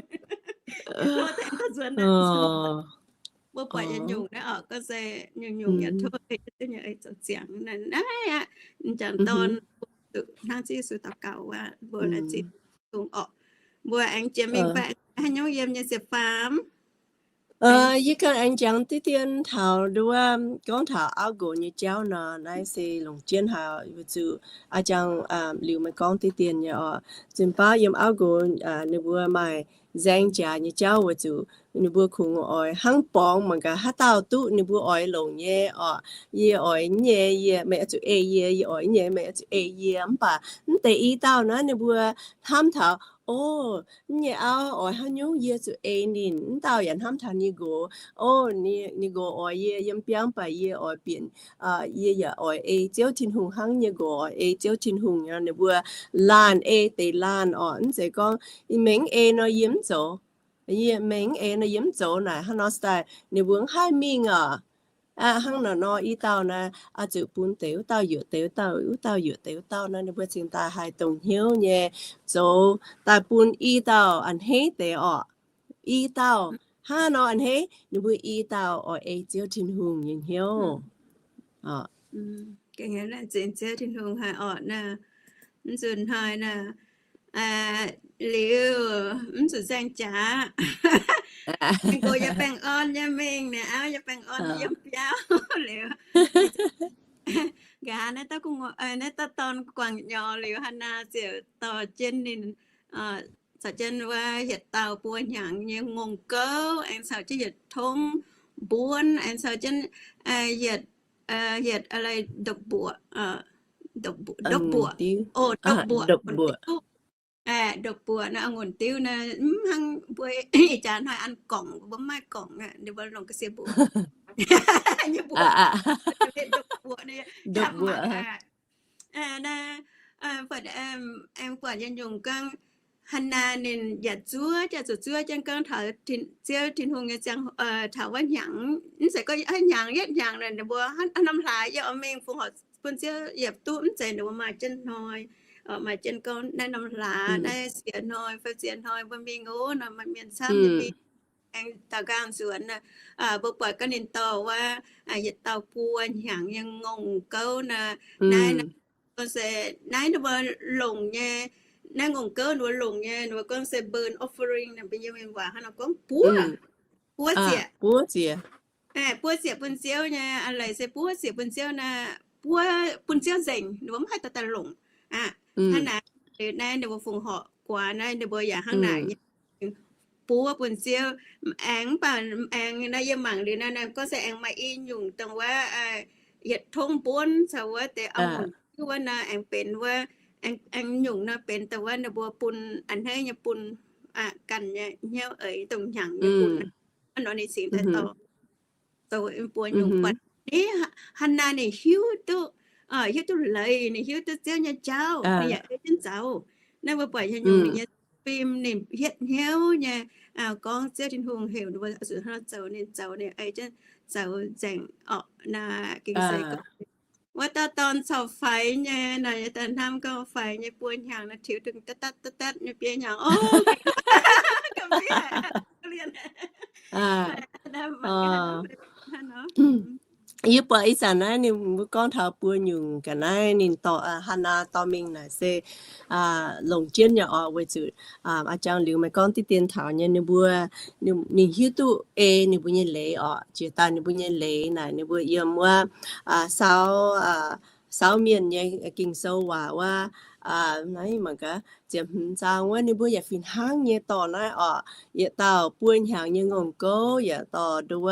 Dorh nzuonx aqv. Mbuo buatc yietc nyungc naaiv oc, gorngv se nyungc-nyungc yaac tov Ziouv nyei eix zoux ziangx. Naaiv aqv, m'jangc dorn zuqc hnangv Ziouv Yesu daux gaux wuov, mbuo laengz zingh Tin-Hungh oc. Mbuo aengx jiex mingh fai haaix nyungc yiem nyei ziepc faam? Yie ganh aengx jangx diqv dien taux nduov, gorngv taux auv nqox nyei jauv nor, naaiv se longc jienv haic weic zuqc a'jang liuz meih gorngv diqv dien nyei oc. Zinh baav yiem auv nqox ninh mbuo maaih nzaeng jaax nyei jauv weic zuqc ninh mbuo kungx oix hnangv borngz mangc gaax haaix dauh duqv ninh mbuo oix longc nyei oc. Yie oix nyei, yie, meih oix zuqc ei yie, yie oix nyei, meih oix zuqc ei yie. Mv baac mv deix i dauh naaiv ninh mbuo hnamv taux, o, mv nyei auv oix haaix nyungc yie zuqc ei ninh. Mv dauh yaac hnamv taux ninh nqox, o, ninh nqox oix yie yiem biauv, mv baac yie oix bieqc, yie yaac oix ei Ziouv Tin-Hungh hnangv ninh nqox oix ei Ziouv Tin-Hungh. Ninh mbuo laanh ei deix laanh oc. Mv zeiz gorngv meih mv ei nor yie mv zoux, yie, meih mv ei nor yie mv zoux naaic hnangv nor daaih ninh mbuo mv haih mingh oc. Hnangv naaiv nor i dauh naaiv oix zuqc bun deix wuov dauh yuoqc deix wuov dauh, wuov dauh yuoqc deix wuov dauh nor ninh mbuo cingx daaih haih dongh hnyouv nyei zoux daaih bun i dauh a'hneiv deix oc. I dauh hnangv nor a'hneiv ninh mbuo i dauh oix ei Ziouv Tin-Hungh nyei hnyouv. Ziouv Tin-Hungh haiz orqc naaiv, mv zuqc hnoi naaiv, liuz mv zuqc nzaeng jaax. Ninh nqox yaac baengh orn nyei mingh, ninh auv yaac baengh orn yiem biauv liuz. Nqa'haav naaiv dauh, naaiv dauh dorn guangc nyorx liuz, Hannaa ziouc dorh jienv ninh, caux jienv wuov yietc dauh buo hnyangx nyei ngongh gouv, aengx caux jienv yietc tongv mbuonv, aengx caux jienv yietc, yietc, ndopv-mbuoqc, ndopv-mbuoqc, ndopv-mbuoqc, ndopv-mbuoqc naaiv, a'ngunc diuv naaiv, mv hnangv mbuo ih jaax hnoi an gorngc, mbuo mv maaih gorngc, ninh mbuo longc ga'sie mbuoqc nyei mbuoqc, ndopv-mbuoqc. Aengx buatc yietc nyungc gorngv Hannaa ninh yaac zuov, jaax zuqc zuov jienv gorngv taux Ziouv Tin-Hungh nyei ziangh, taux wuov hnyangx, mv zeiz gorngv haaix hnyangx yietv hnyangx, ninh mbuo norm hlaax yie oix mingh fongc horc bun Ziouv yietc duqv, mv zeiz, ninh mbuo maaih jienv hnoi, maaih jienv gorngv naaiv norm hlaax naaiv siex hnoi fai siex hnoi mbuo mingh oc, nor maaih mienh camv nyei mingh. Aengx daaux nqaang nzuonx, mbuo buatc gorngv ninh dorh wuov yietc dauh buo hnyangx nyei ngongh gouv nor, naaiv, se naaiv ninh mbuo longc nyei, naaiv ngongh gouv ninh mbuo longc nyei, ninh mbuo gorngv se burnt offering, mbuo yiem mienh waac hnangv nor gorngv buov, buov ziec, buov ziec bun Ziouv nyei, a'leiz se buov ziec bun Ziouv naaiv, buov bun Ziouv nzengc, ninh mbuo mv haih dorh daaih longc aqv. Hnangv naaic, naaiv ninh mbuo fongc horc guaax naaiv ninh mbuo yaac hnangv naaic nyei buov bun Ziouv. Aengx mv baac aengx naaiv yie mangc liuz naaiv, gorngv se aengx maaih i nyungc dongh wuov yietc tongv mbuonv caux wuov deix a'ngunc diuv wuov naaiv aengx benx wuov, aengx nyungc naaiv benx dongh wuov ninh mbuo bun a'hneiv nyei bun, ganh nyei hnyouv eix dongh hnyangx nyei bun. Nor ninh cingx daaih dorh zoux mbuo nyungc buatc. Hannaa ninh hiuv duqv, hiuv duqv leiz, ninh hiuv duqv Ziouv nyei jauv, ninh yaac ei jienv zoux. Naaiv mbuo buatc nyungc ninh nyei fim ninh hietv hnyouv nyei, gorngv Ziouv Tin-Hungh heuc ninh mbuo zuqc hnangv nor zoux, ninh zoux, ninh ei jienv zoux nzengc orqc. Naaiv gengh se gorngv wuov dauh dorn caux faix nyei, naaiv daaih hnamv gorngv faix nyei buo hnyangx naaiv tiux dongh datv datv datv datv nyei biei hnyangx oc. Yie buatc ih zanc naaiv ninh mbuo gorngv taux buo nyungc ga'naaiv ninh dorh, Hannaa dorh mingh naaic se longc jienv nyei oc, weic zuqc a'jang liuz meih gorngv diqv dien taux nyei ninh mbuo, ninh hiuv duqv ei ninh mbuo nyei leiz oc. Jiex daaih ninh mbuo nyei leiz naaic ninh mbuo yiem wuov saauv, saauv mienh nyei Ging-Sou waac wuov, naaiv mangc gaax ziepc hmz zaang wuov ninh mbuo yaac fih hnangv nyei dorh naaiv oc. Yietc dauh buo hnyangx nyei ngongh gouv yaac dorh nduov,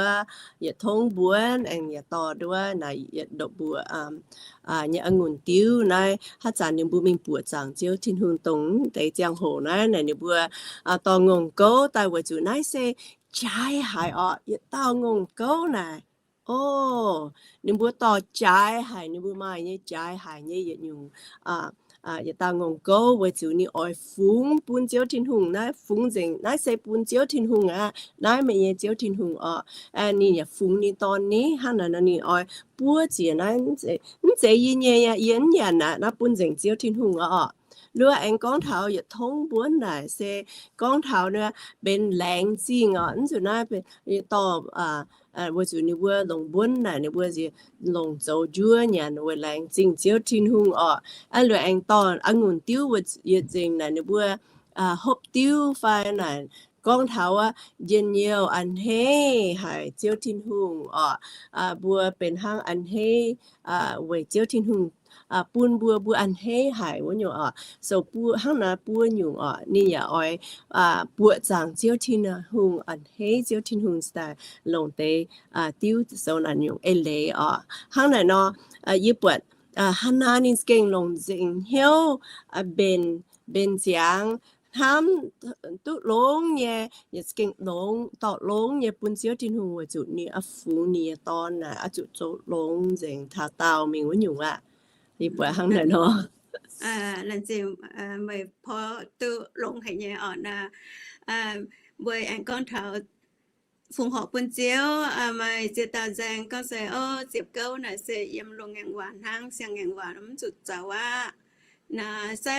yietc tongv mbuonv aengx yaac dorh nduov naaic yietc ndopv-mbuoqc nyei a'ngunc diuv naaiv. Haaix zanc ninh mbuo mingh buoqc zaangc Ziouv Tin-Hungh dongh deix ziangh hoc naaiv, naaic ninh mbuo dorh ngongh gouv daaih weic zuqc naaiv se jaaix haic orqc. Yietc dauh ngongh gouv naaic, o, ninh mbuo dorh jaaix haic, ninh mbuo maaih nyei jaaix haic nyei yietc nyungc yietc dauh ngongh gouv weic zuqc ninh oix fungx bun Ziouv Tin-Hungh naaiv, fungx nzengc naaiv se bun Ziouv Tin-Hungh aqv. Naaiv meih nyei Ziouv Tin-Hungh orqc. Ninh yaac fungx ninh dorn ni hnangv naaic nor ninh oix buov ziec naaiv, mv zeiz yie nyei aqv, yie mv nyanc aqv, naaiv bun nzengc Ziouv Tin-Hungh orqc. Luov aengx gorngv taux yietc tongv mbuonv naaic se gorngv taux benx laengz zingh orqc. Mv zuqc naaiv dorh weic zuqc ninh mbuo longc mbuonv naaic ninh mbuo nziex longc zoux njuov nyanc weic laengz zingh Ziouv Tin-Hungh orqc. Aa, luov aengx dorh a'ngunc diuv yietc nzengc naaic ninh mbuo hopv diuv fai naaic gorngv taux njien-youh a'hneiv haic Ziouv Tin-Hungh orqc. Mbuo benx hnangv a'hneiv weic Ziouv Tin-Hungh bun mbuo, mbuo a'hneiv haic wuov nyungc orqc. So hnangv naaiv buo nyungc orqc, ninh yaac oix buoqc zaangc Ziouv Tin-Hungh, a'hneiv Ziouv Tin-Hungh daaih longc deix diuv zoux naaic nyungc eix leiz orqc. Hnangv naaic nor, yie buatc Hannaa ninh gengh longc nzengc hnyouv mbenc, mbenc ziangx hnamv duqv longx nyei, yaac gengh longx, dorh longx nyei bun Ziouv Tin-Hungh weic zuqc ninh oix fungx ninh nyei dorn naaic oix zuqc zoux longx nzengc taux daauh mingh wuov nyungc aqv. Yie buatc hnangv naaic nor. Meih porv duqv longx haic nyei orqc. Mbuo aengx gorngv taux fongc horc bun Ziouv, maaih ziex dauh nzaeng gorngv se, o, ziepc gouv naaic se yiem longx ngaengc waac hnangv, siang-ngaengc waac mv zuqc zoux aqv. Naaiv se,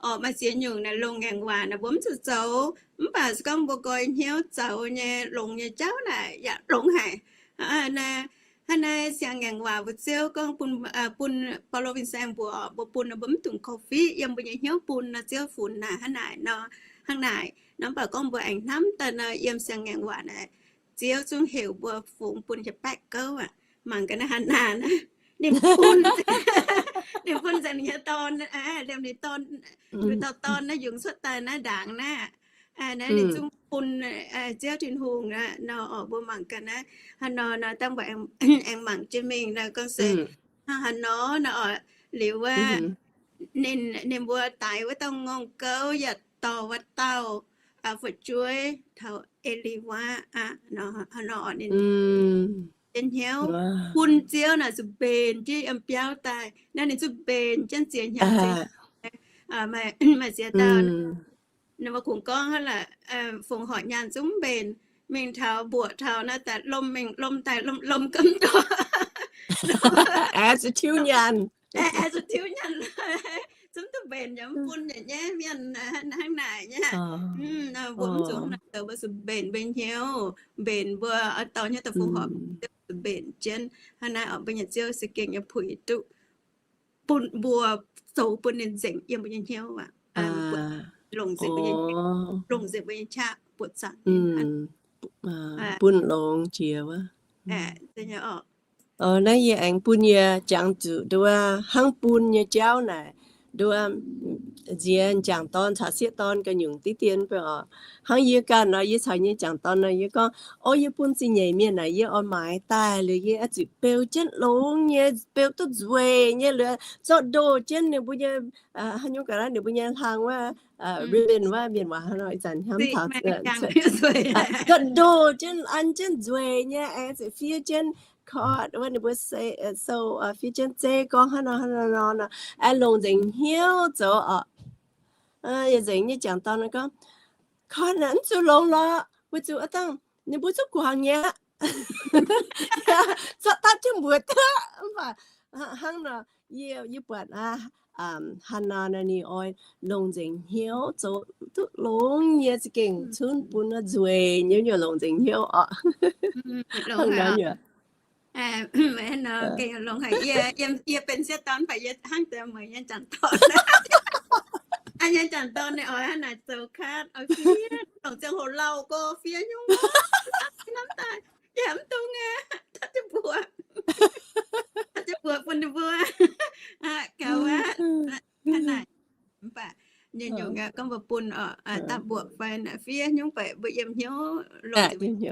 orqc, maaih ziex nyungc naaic longx ngaengc waac naaic mbuo mv zuqc zoux, mv baac se gorngv mbuo nqoi hnyouv zoux nyei longx nyei jauv naaic yaac longx haic. Hnangv naaiv siang-ngaengc waac mbuo Ziouv gorngv bun, bun Baulo fin-saeng mbuox mbuo bun, mbuo mv dungx korv-fiqv, yiem mbuo nyei hnyouv bun nor Ziouv funx naaic hnangv naaic nor, hnangv naaic nor. Mv baac gorngv mbuo aengx hnamv daaih nor, yiem siang-ngaengc waac naaic Ziouv zungv heuc mbuo fungx bun jiex baeqv gouv aqv. Mangc gaax naaiv Hannaa naaiv, ninh bun, ninh bun nzengc ninh nyei dorn, liemh ninh dorn, ninh dauh dorn naaiv yungz cuotv daaih naaiv ndaangc naaiv, naaiv ninh zungv bun Ziouv Tin-Hungh nor. Orqc, mbuo mangc gaax naaiv, hnangv nor nor dangh mbuo aengx mangc jienv mingh nor gorngv se hnangv haaix nor nor. Orqc, liuz wuov ninh, ninh mbuo daix wuov dauh ngongh gouv yaac dorh wuov dauh fu'jueiv taux E^li wav aqv. Hnangv nor ninh jienv hnyouv bun Ziouv naaic zuqc mbenc jienv yiem biauv daaih. Naaiv ninh zuqc mbenc jienv ziex hnyangx ziex, maaih ziex dauh ninh mbuo kungx gorngv hnangv laaix, fongc horc nyaanh zungv mbenc, mingh taux mbuoqc taux naaiv daaih lomh mingh lomh daaih lomh, lomh gomh ndoqc, aengx zuqc tiuv nyaanh, aengx zuqc tiuv nyaanh, zungv duqv mbenc yaac mv bun yaac nyaiv mienh hnangv naaic nyei. Mbuo mv zuqc hnangv naaic zoux, mbuo zuqc mbenc mbuo nyei hnyouv, mbenc mbuo oix dorh hnyouv daaih fongc horc, mbenc jienv hnangv naaiv. Orqc, mbuo nyei Ziouv se gengh nyei puix duqv bun mbuo zoux bun ninh nzengc yiem mbuo nyei hnyouv aqv. Longc nzengc mbuo nyei, longc nzengc mbuo nyei qaqv buoqc zaangc, bun longx jiex wuov. Naaiv yie aengx bun yie jangx zuqc nduov hnangv bun nyei jauv naaic, nduov nziex m'jangc dorn caux sieqv dorn ga'nyungc diqv dien fai orqc. Hnangv yie ganh nor, yie caux yie nyei m'jangc dorn nor, yie gorngv, o, yie bun zingh nyeic mienh naaic yie oix maaiz daaih liuz yie oix zuqc beu jienv longx nyei, beu duqv nzueic nyei liuz zorqv ndoh jienv ninh mbuo nyei, haaix nyungc ga'naaiv, ninh mbuo nyei hlang wuov, ribbon wuov, mienh waac hnangv nor, ih zanc hnamv taux, zorqv ndoh jienv, an jienv nzueic nyei, aengx zuqc fiev jienv cord wuov, ninh mbuo se, sou, fiev jienv zeiv gorngv hnangv nor hnangv nor nor, aengx longc nzengc hnyouv zoux orqc. Yie nzengc nyei m'jangc dorn gorngv, cord naaic mv zuqc longx lorqc, weic zuqc a'dangh ninh mbuo zungv guangc nyei aqv. Zorqv dapv jienv mbuox duqv, mv baac hnangv nor, yie, yie buatc aqv, Hannaa naaic ninh oix longc nzengc hnyouv zoux duqv longx nyei za'gengh cunv bun nzueic nyei nyuoz longc nzengc hnyouv orqc. Yie benx sieqv dorn, mv baac yie hnangv deix meih nyei m'jangc dorn. Nyei m'jangc dorn ninh oix hnangv naaic zoux cut, oix fiev longc ziangh hoc lauh gorx fiev nyungc, hnamv daaih yaac mv dungx aqv, tov jienv mbuox, tov jienv mbuox bun ninh mbuo gaux aqv. Hnangv naaic, mv baac nyungc-nyungc gorngv mbuo bun orqc, daaih mbuoqc fai naaic fiev nyungc, baac mbuo yiem hnyouv longc nzengc.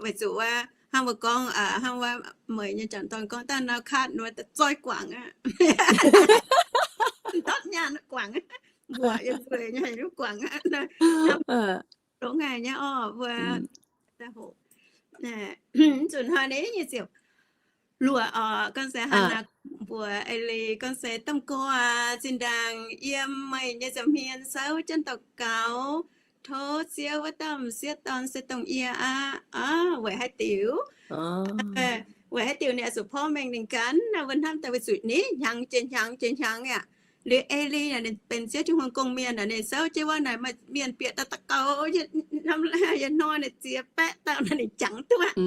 Weic zuqc wuov hnangv mbuo gorngv, hnangv wuov meih nyei m'jangc dorn gorngv daaih nor cut nor daaih zoih guangc aqv. Ndortv nyaanh guangc, mbuoqc yiem nzueic nyei guangc aqv. Longx haic nyei orqc mbuo. Mv zunc hnoi nyei ziouc luoqc orqc, gorngv se Hannaa mbuox Eix Lee gorngv se, Domh gorx aac, zinh ndaangc yiem meih nyei nza'hmien souv jienv daux gaux, tov Ziouv wuov dauh m'sieqv dorn se dongh yie aqv. Aa, weic haaix diuc? Weic haaix diuc ninh oix zuqc porv mengh ninh ganh? Naaiv wuov hnamv daaih weic zuqc ninh hnyangx jiex hnyangx jiex hnyangx aqv. Liuz Eix Lee naaic ninh benx Ziouv Tin-Hungh gong mienh naaic, ninh souv jienv wuov naaic maaih mienh bieqc daaih daux gaux, yie hnoi naaic ziex baeqv dauh naaic ninh jangx duqv aqv.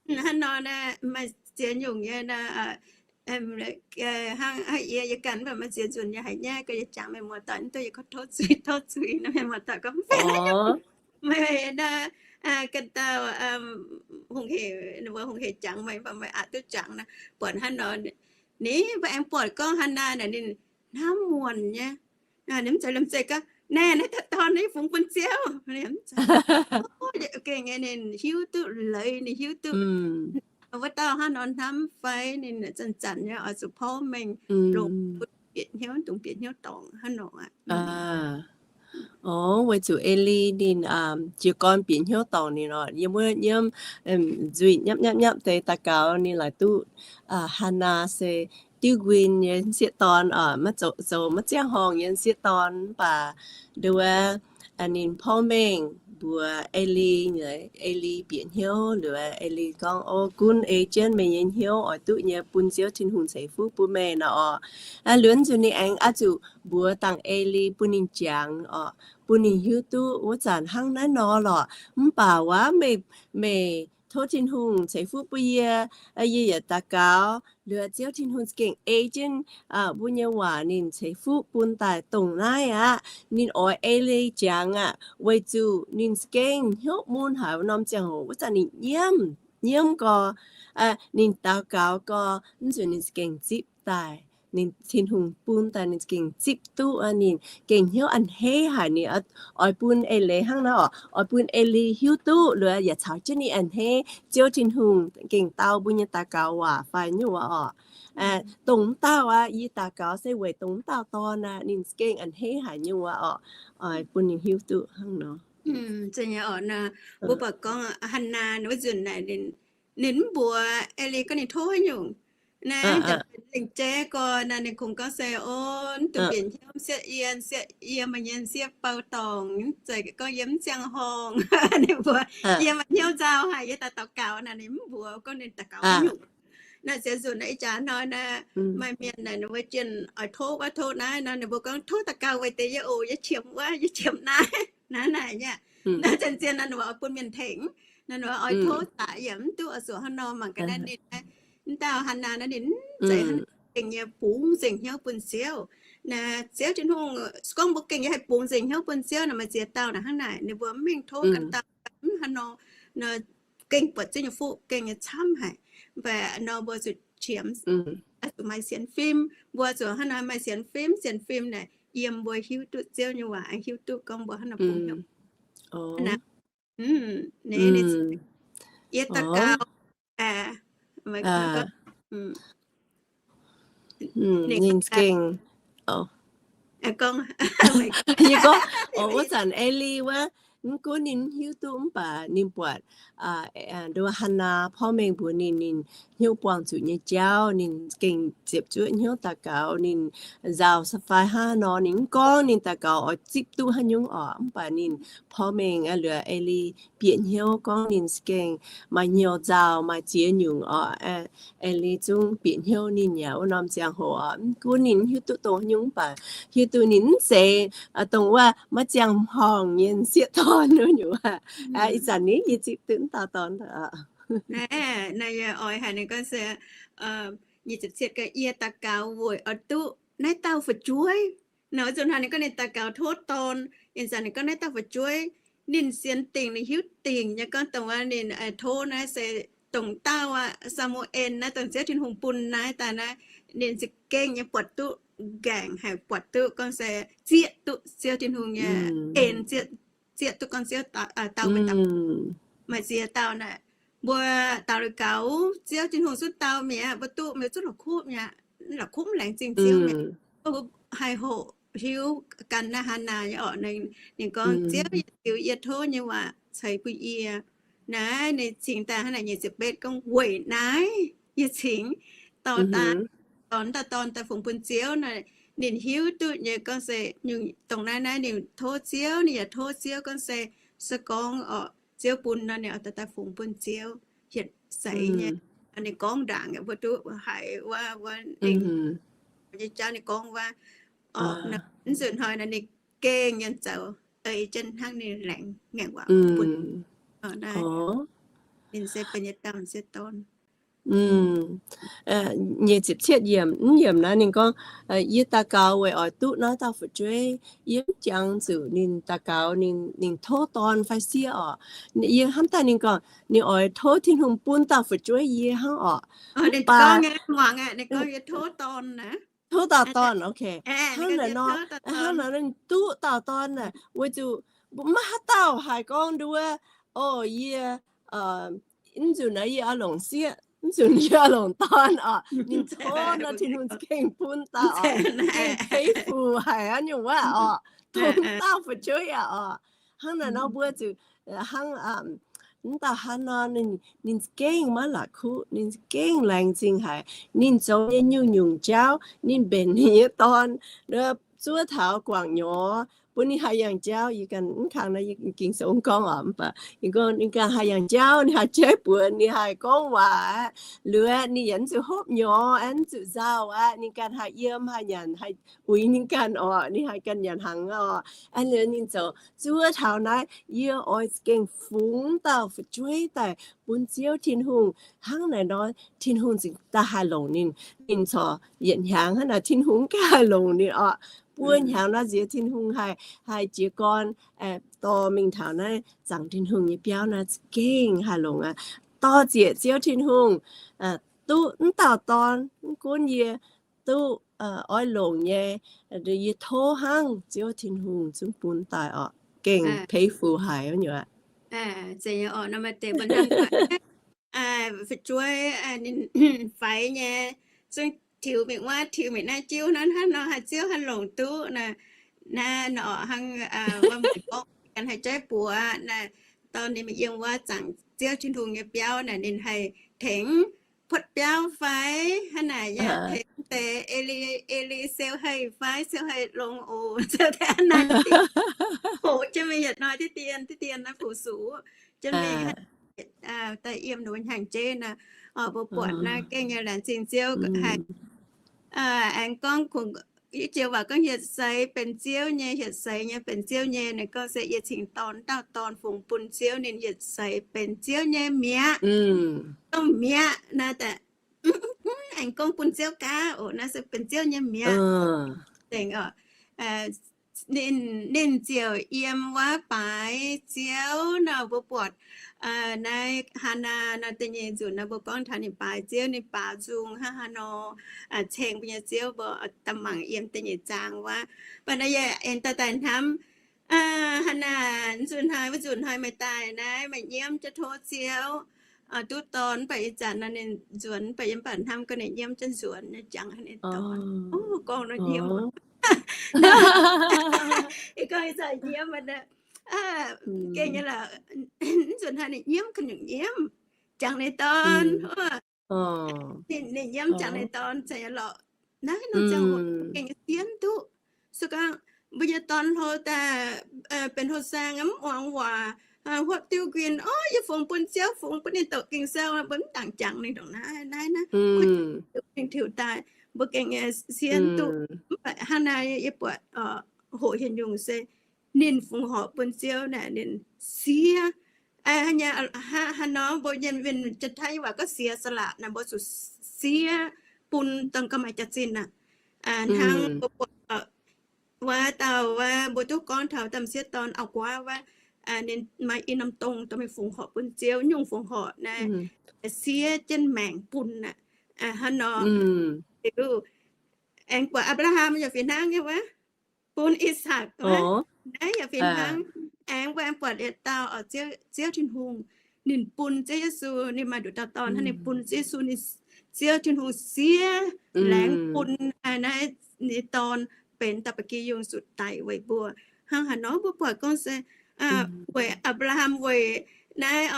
Hnangv nor naaic maaih ziex nyungc nyei naaic, hnangv yie, yie ganh mv baac maaih ziex nzunc yie haiz nyaiv gorx yie jangx mienh muoz-doic, mv duqv yie gorngv tov zuiz, tov zuiz nor mienh muoz-doic gorngv mv fai. Meih naaic, ganh dauh hungh hec, ninh mbuo hungh hec jangx meih, mv baac meih aqc duqv jangx naaic. Buatc hnangv nor, ninh mbuo aengx buatc gorngv Hannaa naaic ninh hnamv muonc nyei. Ninh mv zeiz liemh zeih gorngv, Naaiv, naaiv dauh dorn naaiv yie fungx bun Ziouv. Gengh nyei ninh hiuv duqv leiz, ninh hiuv duqv wuov dauh hnangv nor hnamv fai, ninh zanc-zanc nyei oix zuqc porv mengh longc bun bieqc hnyouv, dongh bieqc hnyouv dorngc hnangv nor aqv. Orv, weic zuqc Eix Lee ninh jiez gorn bieqc hnyouv dorngc ninh oc. Yiem wuov nyiemv nzuih nyapv nyapv nyapv deix daux gaux ninh laaix duqv Hannaa se diuv nquin nyei m'sieqv dorn oc, maiv zoux, zoux maiv ziangh horngh nyei m'sieqv dorn. Mv baac nduov ninh porv mengh mbuox Eix Lee, Eix Lee bieqc hnyouv liuz, Eix Lee gorngv, O gunv ei jienv meih nyei hnyouv oix duqv nyei bun Ziouv Tin-Hungh ceix fuqv bun meih nor oc. Liuz nzunc ninh aengx oix zuqc mbuox dangh Eix Lee bun ninh jangx oc, bun ninh hiuv duqv wuov zanc hnangv naaiv nor lorqc. Mv baac waac meih, meih tov Tin-Hungh ceix fuqv bun yie, yie yietc daux gaux liuz Ziouv Tin-Hungh za'gengh ei jienv mbuo nyei waac ninh ceix fuqv bun daaih dongh naaiv aqv. Ninh oix Eix Lee jangx aqv, weic zuqc ninh za'gengh hnyouv mun haic wuov norm ziangh hoc wuov zanc ninh nyiemv, nyiemv gorx, ninh daux gaux gorx, mv zuqc ninh za'gengh zipv daaih. Ninh Tin-Hungh bun daaih ninh za'gengh zipv duqv, ninh gengh hnyouv a'hneiv haic. Ninh oix bun Eix Lee hnangv naaiv oc, oix bun Eix Lee hiuv duqv liuz yaac caux jienv ninh a'hneiv Ziouv Tin-Hungh gengh dau mbuo nyei daux gaux waac fai nyungc waac oc. Dongh mv dauh aqv, yie daux gaux se weic dongh mv dauh dorn aqv, ninh gengh a'hneiv haic nyungc waac oc. Oix bun ninh hiuv duqv hnangv nor. Mbuo buatc gorngv Hannaa wuov nzunc naaic, ninh mv mbuox Eix Lee gorngv ninh tov haaix nyungc. Naaiv lengc jeiv gorx naaic ninh kungx gorngv se, O, mv dungx bieqc hnyouv, m'sieqv yie, m'sieqv yie, meih nyei m'sieqv bou dorngc, mv zeiz gorngv yie mv ziangh horngh. Ninh mbuox yie maaih hnyouv nzauh haic, yie daaih daux gaux naaic, ninh mv mbuox gorngv ninh daux gaux haaix nyungc. Naaiv ziex nzunc naaiv ih jaax hnoi naaiv, maaih mienh naaic ninh mbuo jienh oix tov wuov tov naaiv nor, ninh mbuo gorngv tov daux gaux weic deix yie oc, yie qiemx wuov, yie qiemx naaiv, naaiv naaic nyei. Naaiv zien-zien naaiv ninh mbuo oix bun mienh tengx, naaiv ninh mbuo oix tov zaqc yaac mv duqv, oix zuqc hnangv nor mangc gaax naaiv ninh, mv dauh Hannaa naaiv ninh mv zeiz hnangv gengh nyei bungx nzengc hnyouv bun Ziouv. Naaiv Ziouv Tin-Hungh se gorngv mbuo gengh nyei haih bungx nzengc hnyouv bun Ziouv naaic, maaih ziex dauh naaic hnangv naaic, ninh mbuo mv mengh tov ganh dauh mv hnangv nor, naaiv gengh buatc Ziouv nyei fuqv gengh nyei camv haic. Mv baac nor mbuo zuqc qiemx, zuqc maaih sienx fim, mbuo zuqc hnangv naaiv maaih sienx fim, sienx fim naaic yiem mbuo hiuv duqv Ziouv nyei waac, hiuv duqv gorngv mbuo hnangv naaiv bungx hnyouv. Yie daux gaux, ninh gengh, yie gorngv, wuov zanc Eix Lee wuov, mv gunv ninh hiuv duqv mv baac ninh buatc nduov Hannaa porv mengh mbuox ninh, ninh hnyouv buangh zuqc nyei jauv, ninh gengh ziepc zuoqv hnyouv daux gaux, ninh nzauh fai hnangv nor, ninh mv gorngv ninh daux gaux oix zipv duqv haaix nyungc oc. Mv baac ninh porv mengh liuz Eix Lee bieqc hnyouv gorngv ninh gengh maaih hnyouv nzauh, maaih ziex nyungc oc. Eix Lee zungv bieqc hnyouv ninh yaac wuov norm ziangh hoc oc, mv gunv ninh hiuv duqv dongh haaix nyungc mv baac hiuv duqv ninh mv zeiz dongh wuov maiv ziangh horngh nyei sieqv dorn wuov nyungc aqv. Ih zanc ninh yie zipv duqv mv dauh dorn. Naaiv yie oix haic ninh gorngv se, yie daux gaux weic oix duqv naaiv dauh fu'jueiv. Naaiv zuqc hnangv ninh gorngv ninh daux gaux tov dorn, ih zanc ninh gorngv naaiv dauh fu'jueiv, ninh sienx dingc, ninh hiuv dingc nyei gorngv dongh wuov ninh tov naaiv se dongh dauh aqv, Saa^mu^en naaiv, dongh Ziouv Tin-Hungh bun naaiv daaih naaiv, ninh za'gengh nyei buatc duqv nqaengc haic, buatc duqv gorngv se zieqv duqv Ziouv Tin-Hungh nyei en, zieqv duqv gorngv Ziouv dau, dau, maaih ziex dauh naaic, mbuo daux gaux Ziouv Tin-Hungh zungv dau mi'aqv, mbuo duqv mbuo zungv la'kuqv mi'aqv, la'kuqv mv laengz zingh Ziouv mi'aqv. Mbuo haih hoqc hiuv gan naaiv Hannaa nyei orqc, ninh gorngv, Ziouv, yie ziux yie tov nyei waac ceix bun yie. Naaiv ninh cingx daaih hnangv naaic nyic ziepc betv gorngv, weic naaiv yie cingx dorh daaih dorn, dauh dorn daaih fungx bun Ziouv nor, ninh hiuv duqv nyei gorngv se, dongh naaiv naaiv ninh tov Ziouv, ninh yaac tov Ziouv gorngv se, se gorngv oc, Ziouv bun nor ninh oix daaih fungx bun Ziouv hietc seix nyei. Ninh gorngv ndaangc mbuo duqv haiz wuov, wuov ninh nyei jauv ninh gorngv wuov, oc, nzunc hnoi nor ninh gengh nyanc zoux, ei jienv hnangv ninh laengz ngaengc waac bun. Ninh se benx nyei dauh m'sieqv dorn. Nyei ziepc cietv yiemc, mv yiemc naaiv ninh gorngv, yie daux gaux weic oix duqv naaiv dauh fu'jueiv. Yie mv jangx zuqc ninh daux gaux, ninh, ninh tov dorn fai sieqv oc. Yie hnamv daaih ninh gorngv ninh oix tov Tin-Hungh bun dauh fu'jueiv yie hnangv oc. Mv baac tov dauh dorn, ok. Hnangv naaiv nor, hnangv naaiv nor ninh duqv dauh dorn naaic, weic zuqc maiv haaix dauh haih gorngv nduov, o, yie, mv nzunc naaiv yie oix longc sieqv, mv nzunc yie oix longc dorn oc. Ninh tov nor Tin-Hungh za'gengh bun dauh oc. Gengh peix fuc haic aqv nyungc wuov oc. Tov dauh fu'jueiv aqv oc. Hnangv naaiv nor mbuo zuqc hnangv mv dauh hnangv nor, ninh za'gengh maiv la'kuqv, ninh za'gengh laengz zingh haic. Ninh zoux nyei nyungc-nyungc jauv, ninh mbenc ninh nyei dorn, zuov taux guangc nyorx, bun ninh haih yangh jauv. Yie ganh mv kangx naaiv, yie Ging-Sou mv gorngv oc, mv baac ninh gorngv ninh ganh haih yangh jauv, ninh haih jaiv buoz, ninh haih gorngv waac aqv. Liuz aeqv, ninh yaac mv zuqc hopv nyorx, mv zuqc nzauh aqv. Ninh ganh haih yiem, haih nyanc, haih uix ninh ganh oc. Ninh haih ganh nyanc hnaangx oc. Aa, liuz ninh zoux zuov taux naaiv, yie oix za'gengh fungx dauh fu'jueiv daaih bun Ziouv Tin-Hungh. Hnangv naaic nor, Tin-Hungh za'gengh daaih haih longc ninh. Ninh corc yietc hnyangx hnangv naaic Tin-Hungh ganh haih longc ninh oc. Buo hnyangx nor nziex Tin-Hungh haih, haih jiez gorn dorh mingh taux naaiv zaangc Tin-Hungh nyei biauv naaiv za'gengh haih longc aqv. Dorh zieqc Ziouv Tin-Hungh, duqv mv dauh dorn, mv gunv yie duqv oix longc nyei, yie tov hnangv Ziouv Tin-Hungh zungv bun daaih oc. Gengh peix fuc haic nyei aqv. Fu'jueiv ninh faix nyei, zungv tiux mingh wuov, tiux mingh naaiv jiuv hnangv nor haih Ziouv haih longc duqv naaiv, naaiv nor hnangv wuov mienh gorngv ganh haih jaiv buoz naaiv, dorh ninh mingh yiem wuov zaangc Ziouv Tin-Hungh nyei biauv naaic ninh haih tengx puotv biauv fai hnangv naaic yaac tengx deix Eli, Eli siou haih fai siou haih longx oc, ziouc deix hnangv naaic hoqc jienv mingh yietc hnoi diqv dien, diqv dien naaiv fu-sux jienv mingh daaih yiem ninh mbuo hnyangx-jeiv naaic. Mbuo buatc naaiv gengh nyei laengz zingh Ziouv haic. Aengx gorngv kungx, yie joux waac gorngv hietc seix benx Ziouv nyei, hietc seix nyei benx Ziouv nyei. Ninh gorngv se yie cingx dorh dauh dorn fungx bun Ziouv, ninh yietc seix benx Ziouv nyei mi'aqv. Gorngv mi'aqv naaiv daaih, aengx gorngv bun Ziouv gaav oc, naaiv se benx Ziouv nyei mi'aqv. Dengc oc. Ninh, ninh ziouc yiem wuov baaix Ziouv nor, mbuo buatc naaiv Haanaa nor, da'nyeic nzunc nor mbuo gorngv taux ninh baaix Ziouv, ninh baaux nzung hnangv haaix nor, ceng mbuo nyei Ziouv, mbuo daaih mangc yiem da'nyeic zaang wuov. Mv baac naaiv yie aengx daaih daaih hnamv, Haanaa, nzunc hnoi, wuov nzunc hnoi meih daaih naaiv, meih nyiemv jienv tov Ziouv duqv dorn, mv baac ih zanc nor ninh nzuonx, mv baac yie mv baac hnamv gorngv ninh nyiemv jienv nzuonx nyei jangx ninh dorn. Gorngv nor nyiemv, gorngv ih zanc nyiemv, gengh nyei lorqc, nzunc hnoi ninh nyiemv ganh nyungc nyiemv jangx ninh dorn. Ninh nyiemv jangx ninh dorn cingx lorqc. Naaiv nor ziangh hoc gengh sienx duqv. Se gorngv mbuo nyei dorn hlo daaih benx hlo saeng mv muangx waac, huopv diuv nquin, o, yie fungx bun Ziouv, fungx bun ninh doqc Ging-Sou, mbuo mv dangc jangx ninh ndongc naaiv, naaiv naaiv, mingh tiux daaih, mbuo gengh sienx duqv. Mv baac hnangv naaiv yie buatc hoqc hienh nyungc se ninh fungx horc bun Ziouv naaic ninh siev, hnangv haaix nor mbuo nyei mienh Janx-Taiv nyei waac gorngv เสียสละ naaic, mbuo zuqc siev bun dongh ga'maaih jaax-zinh aqv. Hnangv mbuo buatc wuov dauh wuov, mbuo duqv gorngv taux domh m'sieqv dorn auv-guaav wuov, ninh maaih i norm dong dorh mingh fungx horc bun Ziouv, nyungc fungx horc naaiv, siev jienv maengc bun aqv. Hnangv nor, aengx buatc Apc^laa^ham yaac fih hnangv nyei wuov, bun I^sakc wuov, naaiv yaac fih hnangv. Aengx mbuo aengx buatc yietc dauh oc, Ziouv Tin-Hungh, ninh bun Ziouv Yesu, ninh maaih nduqc dauh dorn hnangv, ninh bun Ziouv Yesu, ninh, Ziouv Tin-Hungh siev laengz bun naaiv ninh dorn benx dauh ba'gi yungh zuqc daic weic mbuo. Hnangv haaix nor mbuo buatc gorngv se weic Apc^laa^ham, weic naaiv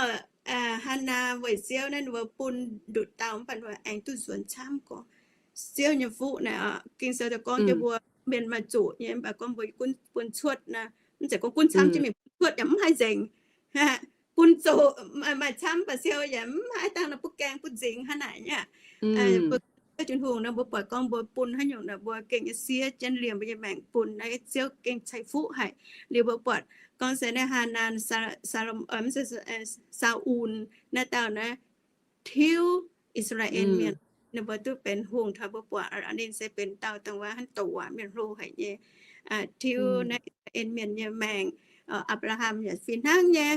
Haanaa, weic Ziouv naaiv ninh mbuo bun nduqc dauh mv baac ninh mbuo aengx duqv nzuonx camv gorx. Ziouv nyei fuqv naaic. Ging-Sou daaih gorngv jienv mbuo mienh maaih zuqc nyei, mv baac gorngv mbuo gunv bun cuotv naaic, mv zeiz gorngv gunv camv jienv mingh bun cuotv yaac mv haih nzengc. Bun zoux maaih camv baac siou yaac mv haih dangh nor butv gaengh butv nzingx hnangv naaic nyei. Mbuo Ziouv Tin-Hungh nor, mbuo buatc gorngv mbuo bun haaix nyungc naaic, mbuo gengh nyei siev jienv liemh mbuo nyei maengc bun naaiv Ziouv gengh ceix fuqv haic. Liuz mbuo buatc gorngv se naaiv Haanaan, Saa-, Saa^lom, Saa^un naaiv dauh naaiv tiuv I^saa^laa^en Mienh, ninh mbuo duqv benx hungh taux mbuo buatc ninh se benx dauh dongh wuov hnangv douc waac mienh hlo haic nyei, tiuv naaiv I^saa^laa^en Mienh nyei maengc. Apc^laa^ham yaac fih hnangv nyei,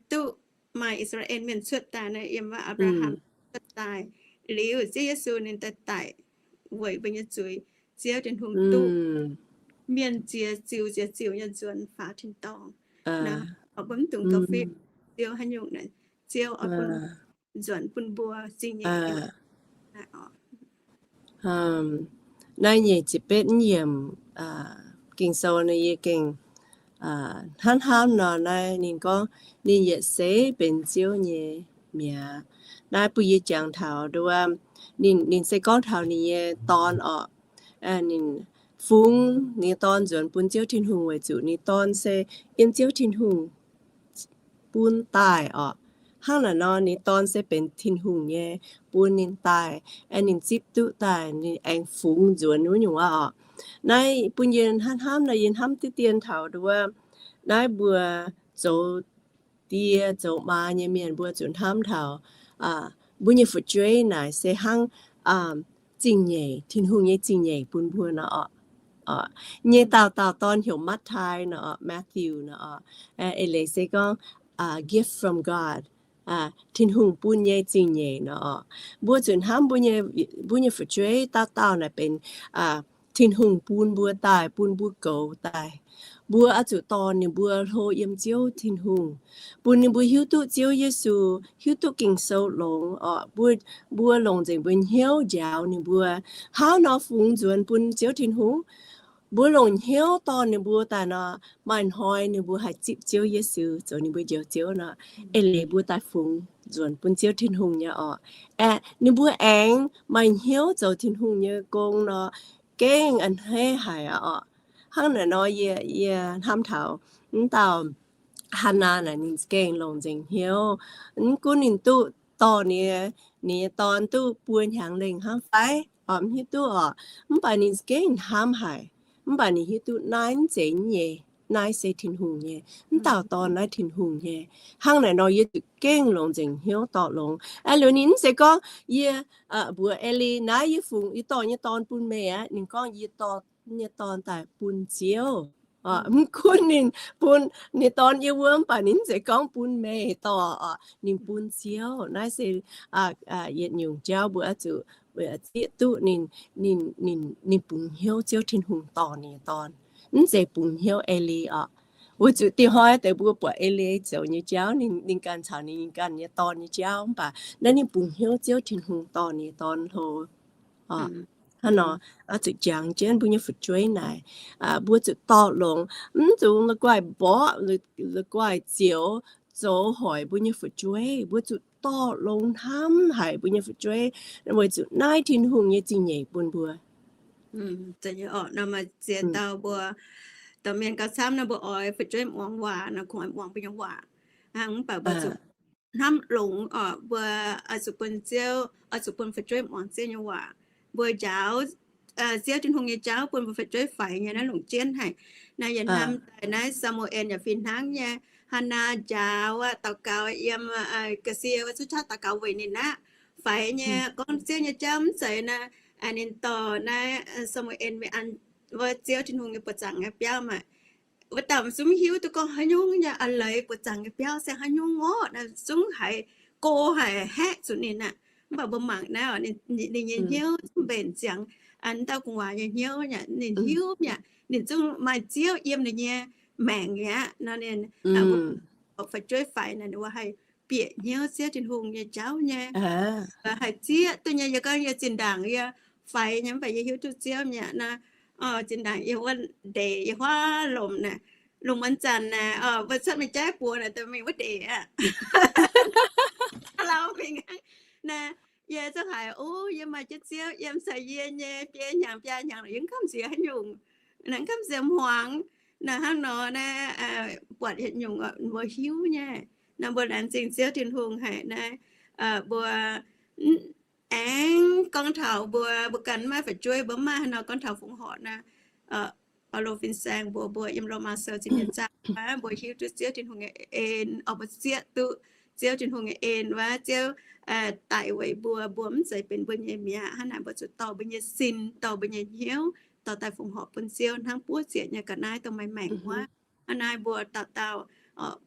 duqv maaih I^saa^laa^en Mienh cuotv daaih naaiv, yiem wuov Apc^laa^ham cuotv daaih liuz, Ziouv Yesu ninh daaih daic weic mbuo nyei zuiz. Ziouv Tin-Hungh duqv mienh ziex ziux ziex ziux nyei nzuonx faaux tin-dorngh. Mbuo mv dungx gauh fih Ziouv haaix nyungc naaic, Ziouv oix bun nzuonx bun mbuo zingh nyeic. Naaiv nyeic ziepc betv yiemc Ging-Sou naaiv yie gengh hnamv hnamv nor naaiv ninh gorngv, ninh yietc seix benx Ziouv nyei mi'aqv. Naaiv bun yie jangx taux nduov, ninh, ninh se gorngv taux ninh nyei Dorn orqc. Ninh fungx ninh nyei Dorn nzuonx bun Ziouv Tin-Hungh weic zuqc ninh Dorn se yiem Ziouv Tin-Hungh bun daaih orqc. Hnangv naaic nor ninh Dorn se benx Tin-Hungh nyei bun ninh daaih, ninh zipv duqv daaih, ninh aengx fungx nzuonx wuov nyungc aqv orqc. Naaiv bun yie hnamv hnamv nor yie hnamv diqv dien taux nduov, naaiv mbuo zoux die zoux maa nyei mienh mbuo zuqc hnamv taux mbuo nyei fu'jueiv naaic se hnangv zingh nyeic, Tin-Hungh nyei zingh nyeic bun mbuo nor orqc. Nyei dauh dauh dorn heuc Matv^tai nor orqc, Matthew nor orqc. Eix leiz se gorngv gift from God, Tin-Hungh bun nyei zingh nyeic nor orqc. Mbuo zuqc hnamv mbuo nyei, mbuo nyei fu'jueiv dauh dauh naaic benx Tin-Hungh bun mbuo daaih, bun mbuo goux daaih. Mbuo oix zuqc dorh ninh mbuo hlo yiem Ziouv Tin-Hungh, bun ninh mbuo hiuv duqv Ziouv Yesu, hiuv duqv Ging-Sou longx orqc. Mbuo, mbuo longc nzengc mbuo hnyouv njaaux ninh mbuo. Hnangv nor fungx nzuonx bun Ziouv Tin-Hungh, mbuo longc hnyouv dorh ninh mbuo daaih nor, maaih hnoi ninh mbuo haih zipv Ziouv Yesu zoux ninh mbuo Njoux Ziouv nor, eix leiz mbuo daaih fungx nzuonx bun Ziouv Tin-Hungh nyei orqc. Aeqv, ninh mbuo aengx maaih hnyouv zoux Tin-Hungh nyei gong nor, gengh a'hneiv haic orqc. Hnangv naaic nor yie, yie hnamv taux mv dauh Haanaa naaic ninh gengh longc nzengc hnyouv. Mv gunv ninh duqv dorh ninh, ninh nyei dorn duqv buo hnyangx lengh hnangv fai, mv hiuv duqv orqc, mv baac ninh gengh hnamv haic. Mv baac ninh hiuv duqv naaiv mv zeiz nyei, naaiv se Tin-Hungh nyei, mv dauh dorn naaiv Tin-Hungh nyei. Hnangv naaic nor yie zuqc gengh longc nzengc hnyouv dorh longx. Aa, liuz ninh mv zeiz gorngv yie mbuox Eli, naaiv yie fungx, yie dorh nyei dorn bun meih aqv. Ninh gorngv yie dorh nyei dorn daaih bun Ziouv. Mv gunv ninh bun ninh dorn yiem wuov, mv baac ninh mv zeiz gorngv bun meih dorh orqc, ninh bun Ziouv. Naaiv se yietc nyungc jauv mbuo oix zuqc zieqv duqv ninh, ninh, ninh, ninh bungx hnyouv Ziouv Tin-Hungh dorh ninh nyei dorn, mv zeiz bungx hnyouv Eli orqc. Weic zuqc diuh hnoi deix mbuo buatc Eli zoux nyei jauv, ninh, ninh ganh caux ninh ganh nyei dorn nyei jauv, mv baac naaiv ninh bungx hnyouv Ziouv Tin-Hungh dorh ninh nyei dorn hlo. Hnangv nor, oix zuqc jangx jienv mbuo nyei fu'jueiv naaic, mbuo zuqc dorh longx, mv zuqc la'guaih mborqv, la'guaih zioux, zoux hoic mbuo nyei fu'jueiv. Mbuo zuqc dorh longx hnamv haic mbuo nyei fu'jueiv, weic zuqc naaiv Tin-Hungh nyei zingh nyeic bun mbuo. Ziex dauh mbuo, dauh mienh gauh camv nor, mbuo oix fu'jueiv muangx waac nor, kungx oix muangx mbuo nyei waac. Mv baac mbuo zuqc hnamv longx orqc, mbuo oix zuqc bun Ziouv, oix zuqc bun fu'jueiv muangx Ziouv nyei waac. Mbuo njaaux Ziouv Tin-Hungh nyei jauv bun mbuo fu'jueiv faix nyei naaiv longc jienv haic. Naaiv yie hnamv daaih naaiv Saa^mu^en yaac fih hnangv nyei. Haanaa njaaux aqv, daux gaux yiem ga'sie wuov cuotv qaqv daux gaux weic ninh aqv. Faix nyei, gorngv Ziouv nyei jauv mv zeiz naaiv, ninh dorh naaiv Saa^mu^en mingh an wuov Ziouv Tin-Hungh nyei buoz-zaangc nyei biauv maah. Wuov dauh zungv hiuv duqv gorngv haaix nyungc nyei, a'leiz buoz-zaangc nyei biauv se haaix nyungc orqc, naaiv zungv haiz go haic, haeqv zuqc ninh aqv. Mv baac mbuo mangc naaiv, ninh nyei hnyouv zungv mbenc ziangx wuov dauh gu'nguaaz nyei hnyouv aqv. Ninh hiuv mi'aqv, ninh zungv maaih Ziouv yiem ninh nyei maengc mi'aqv nor, ninh fu'jueiv faix naaic, ninh mbuo haih bieqc hnyouv Ziouv Tin-Hungh nyei jauv nyei. Haih zieqv duqv nyei. Yie gorngv yie zinh ndaangc yie faix nyei, mv baac yie hiuv duqv Ziouv mi'aqv nor, zinh ndaangc yie wuov ndeic yie huaav lomc naaic, lungh muonz zanc naaic, mbuo cuotv mingh jaiv buoz naaic, daaih mingh wuov ndeic aqv. Lauh mingh aqv. Naaiv Yie zungv haiz, o, yie maaih jienv Ziouv yiem sai yie nyei biei hnyangx biaa hnyangx, yie mv gamh nziex haaix nyungc, mv gamh nziex hmuangx. Naaiv hnangv nor naaiv, buatc yietc nyungc mbuo hiuv nyei. Naaiv mbuo laengz zingh Ziouv Tin-Hungh haic naaiv, mbuo aengx gorngv taux mbuo, mbuo ganh maiv fu'jueiv, mbuo maiv maaih haaix nor gorngv taux fongc horc naaiv. Baulo fin-saeng mbuox mbuo yiem Lomaa Sou ziepc nyeic zaang, mbuo hiuv duqv Ziouv Tin-Hungh nyei en, oix mbuo zieqv duqv Ziouv Tin-Hungh nyei en wuov, Ziouv daic weic mbuo, mbuo mv zeiz benx mbuo nyei mi'aqv. Hnangv naaic mbuo zuqc dorh mbuo nyei sin, dorh mbuo nyei hnyouv, dorh daaih fongc horc bun Ziouv hnangv buov ziec nyei ga'naaiv dongh maaih maengc wuov. Hnangv naaiv mbuo dauh dauh,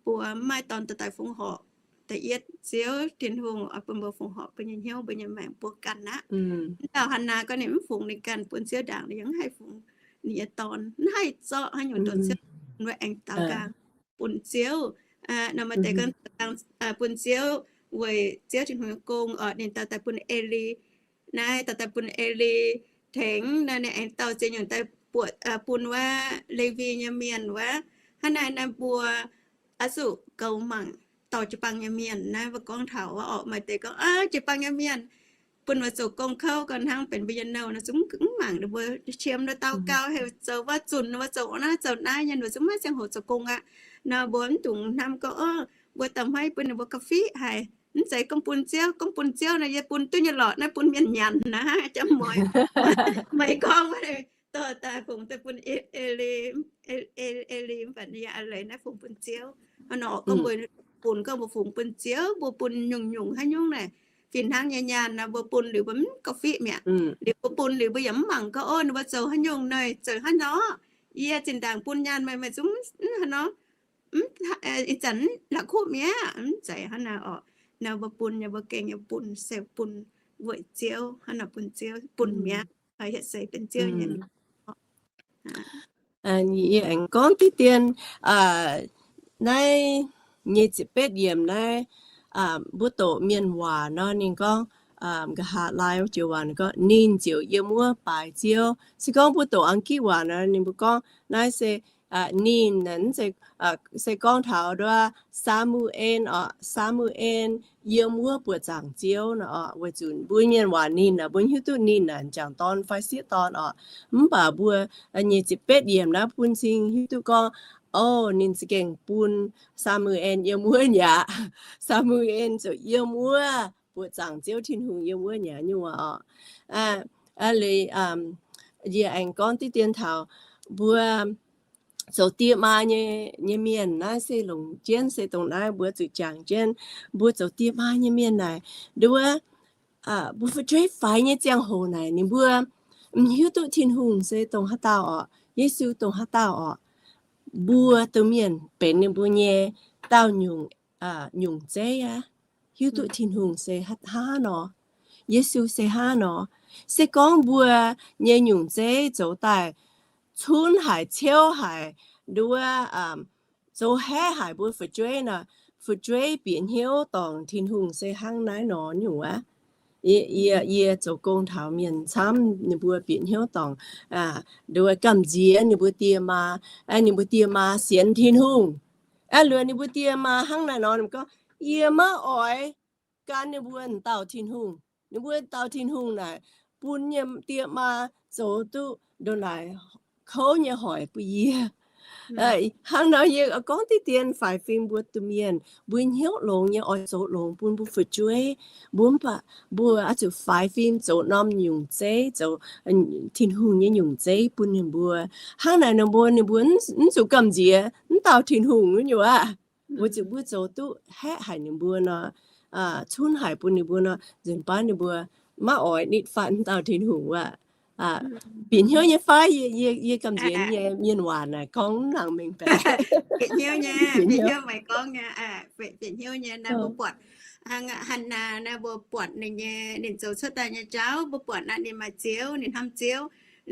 mbuo mv maaih dorn dorh daaih fongc horc. Da'yietv Ziouv Tin-Hungh oix bun mbuo fongc horc mbuo nyei hnyouv, mbuo nyei maengc, mbuo ganh aqv. Mv dauh Hannaa gorngv ninh mv fungx ninh ganh, bun Ziouv ndaangc ninh yaac mv haih fungx ninh nyei dorn, mv haih zorqv haaix nyungc donx Ziouv, bun mbuo aengx daaux nqaang bun Ziouv. Nor maaih deix gorngv daaux nqaang bun Ziouv weic Ziouv Tin-Hungh nyei gong oc, ninh dauh daaih bun Eli. Naaiv dauh daaih bun Eli tengx, naaiv ninh aengx dauh ziex nyungc daaih buatc, bun wuov Lewi nyei mienh wuov. Hnangv naaiv naaiv mbuo oix zuqc goux mangc dorh jiu-baang nyei mienh. Naaiv mbuo gorngv taux wuov oc, maaih deix gorngv, aa, jiu-baang nyei mienh bun mbuo zoux gong kouv gau hnangv, benx mbuo nyei nouh nor zungv mv mangc ninh mbuo, qiemx nor daux gaux heuc zoux wuov zunc, ninh mbuo zoux naaiv zoux naaiv nyei, ninh mbuo zungv maiv ziangh hoc zoux gong aqv. Nor mbuo mv dungx hnamv gorngv, o, mbuo da'hmaiv bun ninh mbuo ga'fiev haic. Mv zeiz gorngv bun Ziouv, gorngv bun Ziouv nor yie bun duqv nyei lorqc, naaiv bun mienh nyanc naaiv, jomc mueiz. Meih gorngv wuov, dorh daaih fungx daaih bun Eli, Eli mv baac yie a'leiz naaiv fungx bun Ziouv. Hnangv nor gorngv mbuo funx, gorngv mbuo fungx bun Ziouv, mbuo bun nyungc-nyungc haaix nyungc naaic, fih hnangv nyei nyaanh naaic, mbuo bun liuz mbuo mv ga'fiev mi'aqv. Liuz mbuo bun liuz mbuo yaac mv mangc gorngv, o, ninh mbuo zoux haaix nyungc nor, zoux haaix nor. Yie zinh ndaangc bun nyaanh meih, meih zungv mv haaix nor, ih zanc la'kuqv mi'aqv. Mv zeiz hnangv naaiv oc. Naaiv mbuo bun nyei, mbuo gengh nyei bun se bun weic Ziouv, hnangv naaic bun Ziouv, bun mi'aqv, hietv seix benx Ziouv nyei. Yie aengx gorngv diqv dien, naaiv nyei ziepc betv yiemc naaiv, mbuo doqc mienh waac nor ninh gorngv, nqa'haav laai joux waac ninh gorngv, ninh ziouc yiem wuov baaix Ziouv. Se gorngv mbuo doqc Aengkiv waac nor ninh mbuo gorngv naaiv se, ninh, se gorngv taux nduov Saa^mu^en oc, Saa^mu^en yiem wuov buoqc zaangc Ziouv nor oc. Weic zuqc mbuo mienh waac ninh naaic, mbuo hiuv duqv ninh naaic m'jangc dorn fai sieqv dorn oc. Mv baac mbuo nyei ziepc betv yiemc naaiv bun cing hiuv duqv gorngv, o, ninh za'gengh bun, Saa^mu^en yiem wuov nyei aqv. Saa^mu^en ziouc yiem wuov buoqc zaangc Ziouv Tin-Hungh yiem wuov nyei aqv nyungc oc. Leiz yie aengx gorngv diqv dien taux mbuo zoux die maa nyei, nyei mienh naaiv se longc jienv se dongh naaiv mbuo zuqc jangx jienv. Mbuo zoux die maa nyei mienh naaic, nduov, mbuo fu'jueiv faix nyei ziangh hoc naaic ninh mbuo m'hiuv duqv Tin-Hungh se dongh haaix dauh oc, Yesu dongh haaix dauh oc. Mbuo domh mienh benx ninh mbuo nyei dauh nyungc, nyungc zeiv aqv. Hiuv duqv Tin-Hungh se hnangv haaix nor, Yesu se hnangv haaix nor. Se gorngv mbuo nyei nyungc zeiv zoux daaih cunv haic, ciouv haic, nduov, zoux haeqv haic mbuo fu'jueiv nor, fu'jueiv bieqc hnyouv dorngc Tin-Hungh se hnangv naaiv nor nyungc aqv. Yie, yie zoux gong taux mienh camv, ninh mbuo bieqc hnyouv dorngc, nduov, gamh nziex ninh mbuo die maa, ninh mbuo die maa sienx Tin-Hungh. Aa, luoqc ninh mbuo die maa hnangv naaiv nor, ninh gorngv, yie maiv oix gan ninh mbuo dauh Tin-Hungh. Ninh mbuo dauh Tin-Hungh naaic bun nyei die maa zoux duqv ndongc naaic kouv nyei hoic bun yie. Hnangv nor yie gorngv diqv dien faix fim mbuo domh mienh, mbuo hnyouv longx nyei oix zoux longx bun mbuo fu'jueiv. Mbuo mv baac mbuo oix zuqc faix fim zoux norm nyungc zeiv, zoux Tin-Hungh nyei nyungc zeiv bun ninh mbuo. Hnangv naaic ninh mbuo, ninh mbuo mv zuqc gamh nziex mv dauh Tin-Hungh nyei aqv. Weic zuqc mbuo zoux duqv haeqv haic ninh mbuo nor, cunv haic bun ninh mbuo nor, nzunc baav ninh mbuo maiv oix nitv fatv mv dauh Tin-Hungh aqv. Bieqc hnyouv nyei fai? Yie, yie gamh nziex nyei mienh waac naaic gorngv mv nangc mengh baeqc. Bieqc hnyouv nyei, bieqc hnyouv meih gorngv nyei, bieqc hnyouv nyei naaiv mbuo buatc, Hannaa naaiv mbuo buatc ninh nyei, ninh zoux cuotv daaih nyei jauv, mbuo buatc naaiv ninh maaih Ziouv, ninh hnamv Ziouv.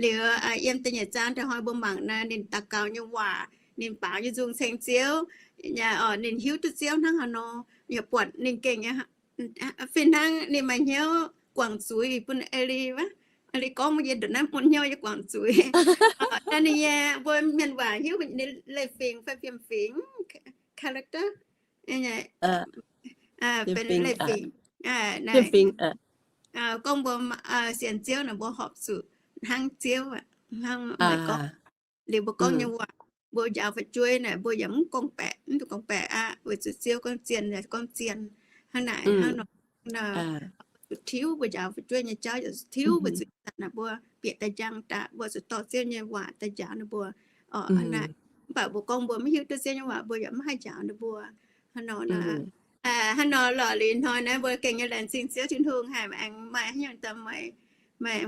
Liuz yiem da'nyeic zaang da'hoi mbuo mangc naaiv ninh daux gaux nyei waac, ninh baaux nyei nzung ceng Ziouv, ninh hiuv duqv Ziouv hnangv haaix nor, yaac buatc ninh gengh nyei, fih hnangv ninh maaih hnyouv guangc zuiz bun Eli wuov. Eli gorngv yie ndongc naaiv mun hnyouv yie guangc zuiz. Naaiv ninh nyei mbuo mienh waac hiuv ninh leiz-fingx fai fiem-fingx, character, benx leiz-fingx. Fiem-fingx. Gorngv mbuo sienx Ziouv naaic, mbuo horpc zuqc hnangv Ziouv hnangv maaih gorngv. Liuz mbuo gorngv nyei waac, mbuo njaaux fu'jueiv naaic, mbuo yaac mv gorngv-baeqc, mv duqv gorngv-baeqc aqv, weic zuqc Ziouv gorngv zien yaac gorngv zien. Hnangv naaic hnangv nor, zuqc tiuv mbuo njaaux fu'jueiv nyei jauv, yaac zuqc tiuv mbuo zuqc naaic mbuo bieqc daaih njang daaih, mbuo zuqc dorh Ziouv nyei waac daaih njaaux ninh mbuo. Orqc, hnangv naaic, mv baac mbuo gorngv mbuo maiv hiuv duqv Ziouv nyei waac, mbuo yaac maiv haih njaaux ninh mbuo. Hnangv nor, hnangv nor lorqc. Liuz hnoi naaiv mbuo gengh nyei laengz zingh Ziouv Tin-Hungh haic, maaih haaix nyungc daaih maaih, maaih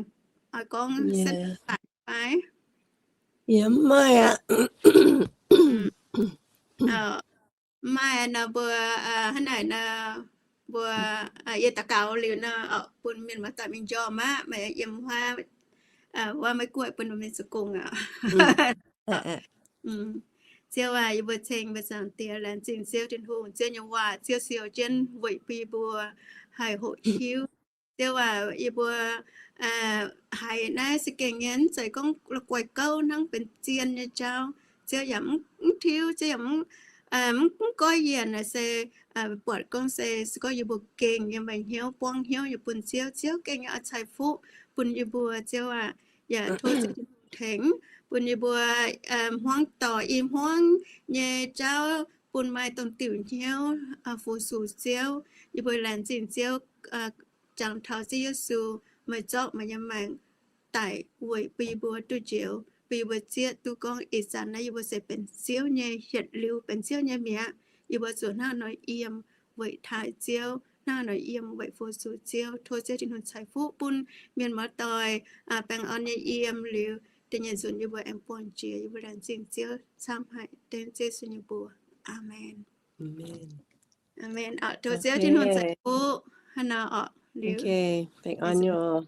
oix gorngv setv baaic fai? Yie mv maaih aqv. Maaih nor mbuo hnangv naaic nor, mbuo, yie daux gaux liuz nor, bun mienh muoz-doic mingh njormh aqv, meih yiem wuov, wuov Meiv Guoqv bun mbuo mingh za'gengh aqv. Ziouv aac, yie mbuo ceng mbuo Zaangc Diex, laengz zingh Ziouv Tin-Hungh, Ziouv nyei waac Ziouv siou jienv weic bun yie mbuo haih hoqc hiuv. Ziouv aac, yie mbuo haiz naaiv za'gengh nyei, mv zeiz gorngv la'guaih gouv hnangv, benx zien nyei jauv. Ziouv yaac mv tiuv, Ziouv yaac mv goiv yienc, naaic se buatc gorngv se, se gorngv yie mbuo gengh nyei meih hnyouv buangv hnyouv nyei bun Ziouv, Ziouv gengh nyei oix ceix fuqv bun yie mbuo. Ziouv aac, yaac tov Ziouv Tin-Hungh tengx bun yie mbuo hmuangv doic i hmuangv nyei jauv, bun maaih domh diuc hnyouv fu-sux Ziouv. Yie mbuo laengz zingh Ziouv, jangx taux Ziouv Yesu, meih zorqv meih nyei maengc daic weic bun yie mbuo duqv njoux, bun yie mbuo zieqv duqv gorngv ih zanc naaiv yie mbuo se benx Ziouv nyei hietc liuz, benx Ziouv nyei mi'aqv. Yie mbuo zuqc hnangv nor yiem weic taaih Ziouv, hnangv nor yiem weic fu-sux Ziouv. Tov Ziouv Tin-Hungh ceix fuqv bun mienh muoz-doic baengh orn nyei yiem liuz, da'nyeic nzunc yie mbuo aengx buangh jiex. Yie mbuo laengz zingh Ziouv camv haic, dengv Ziouv Yesu nyei mbuox. Aamen. Aamen. Tov Ziouv Tin-Hungh ceix fuqv. Hnangv nor orqc, liuz baengh orn nyei.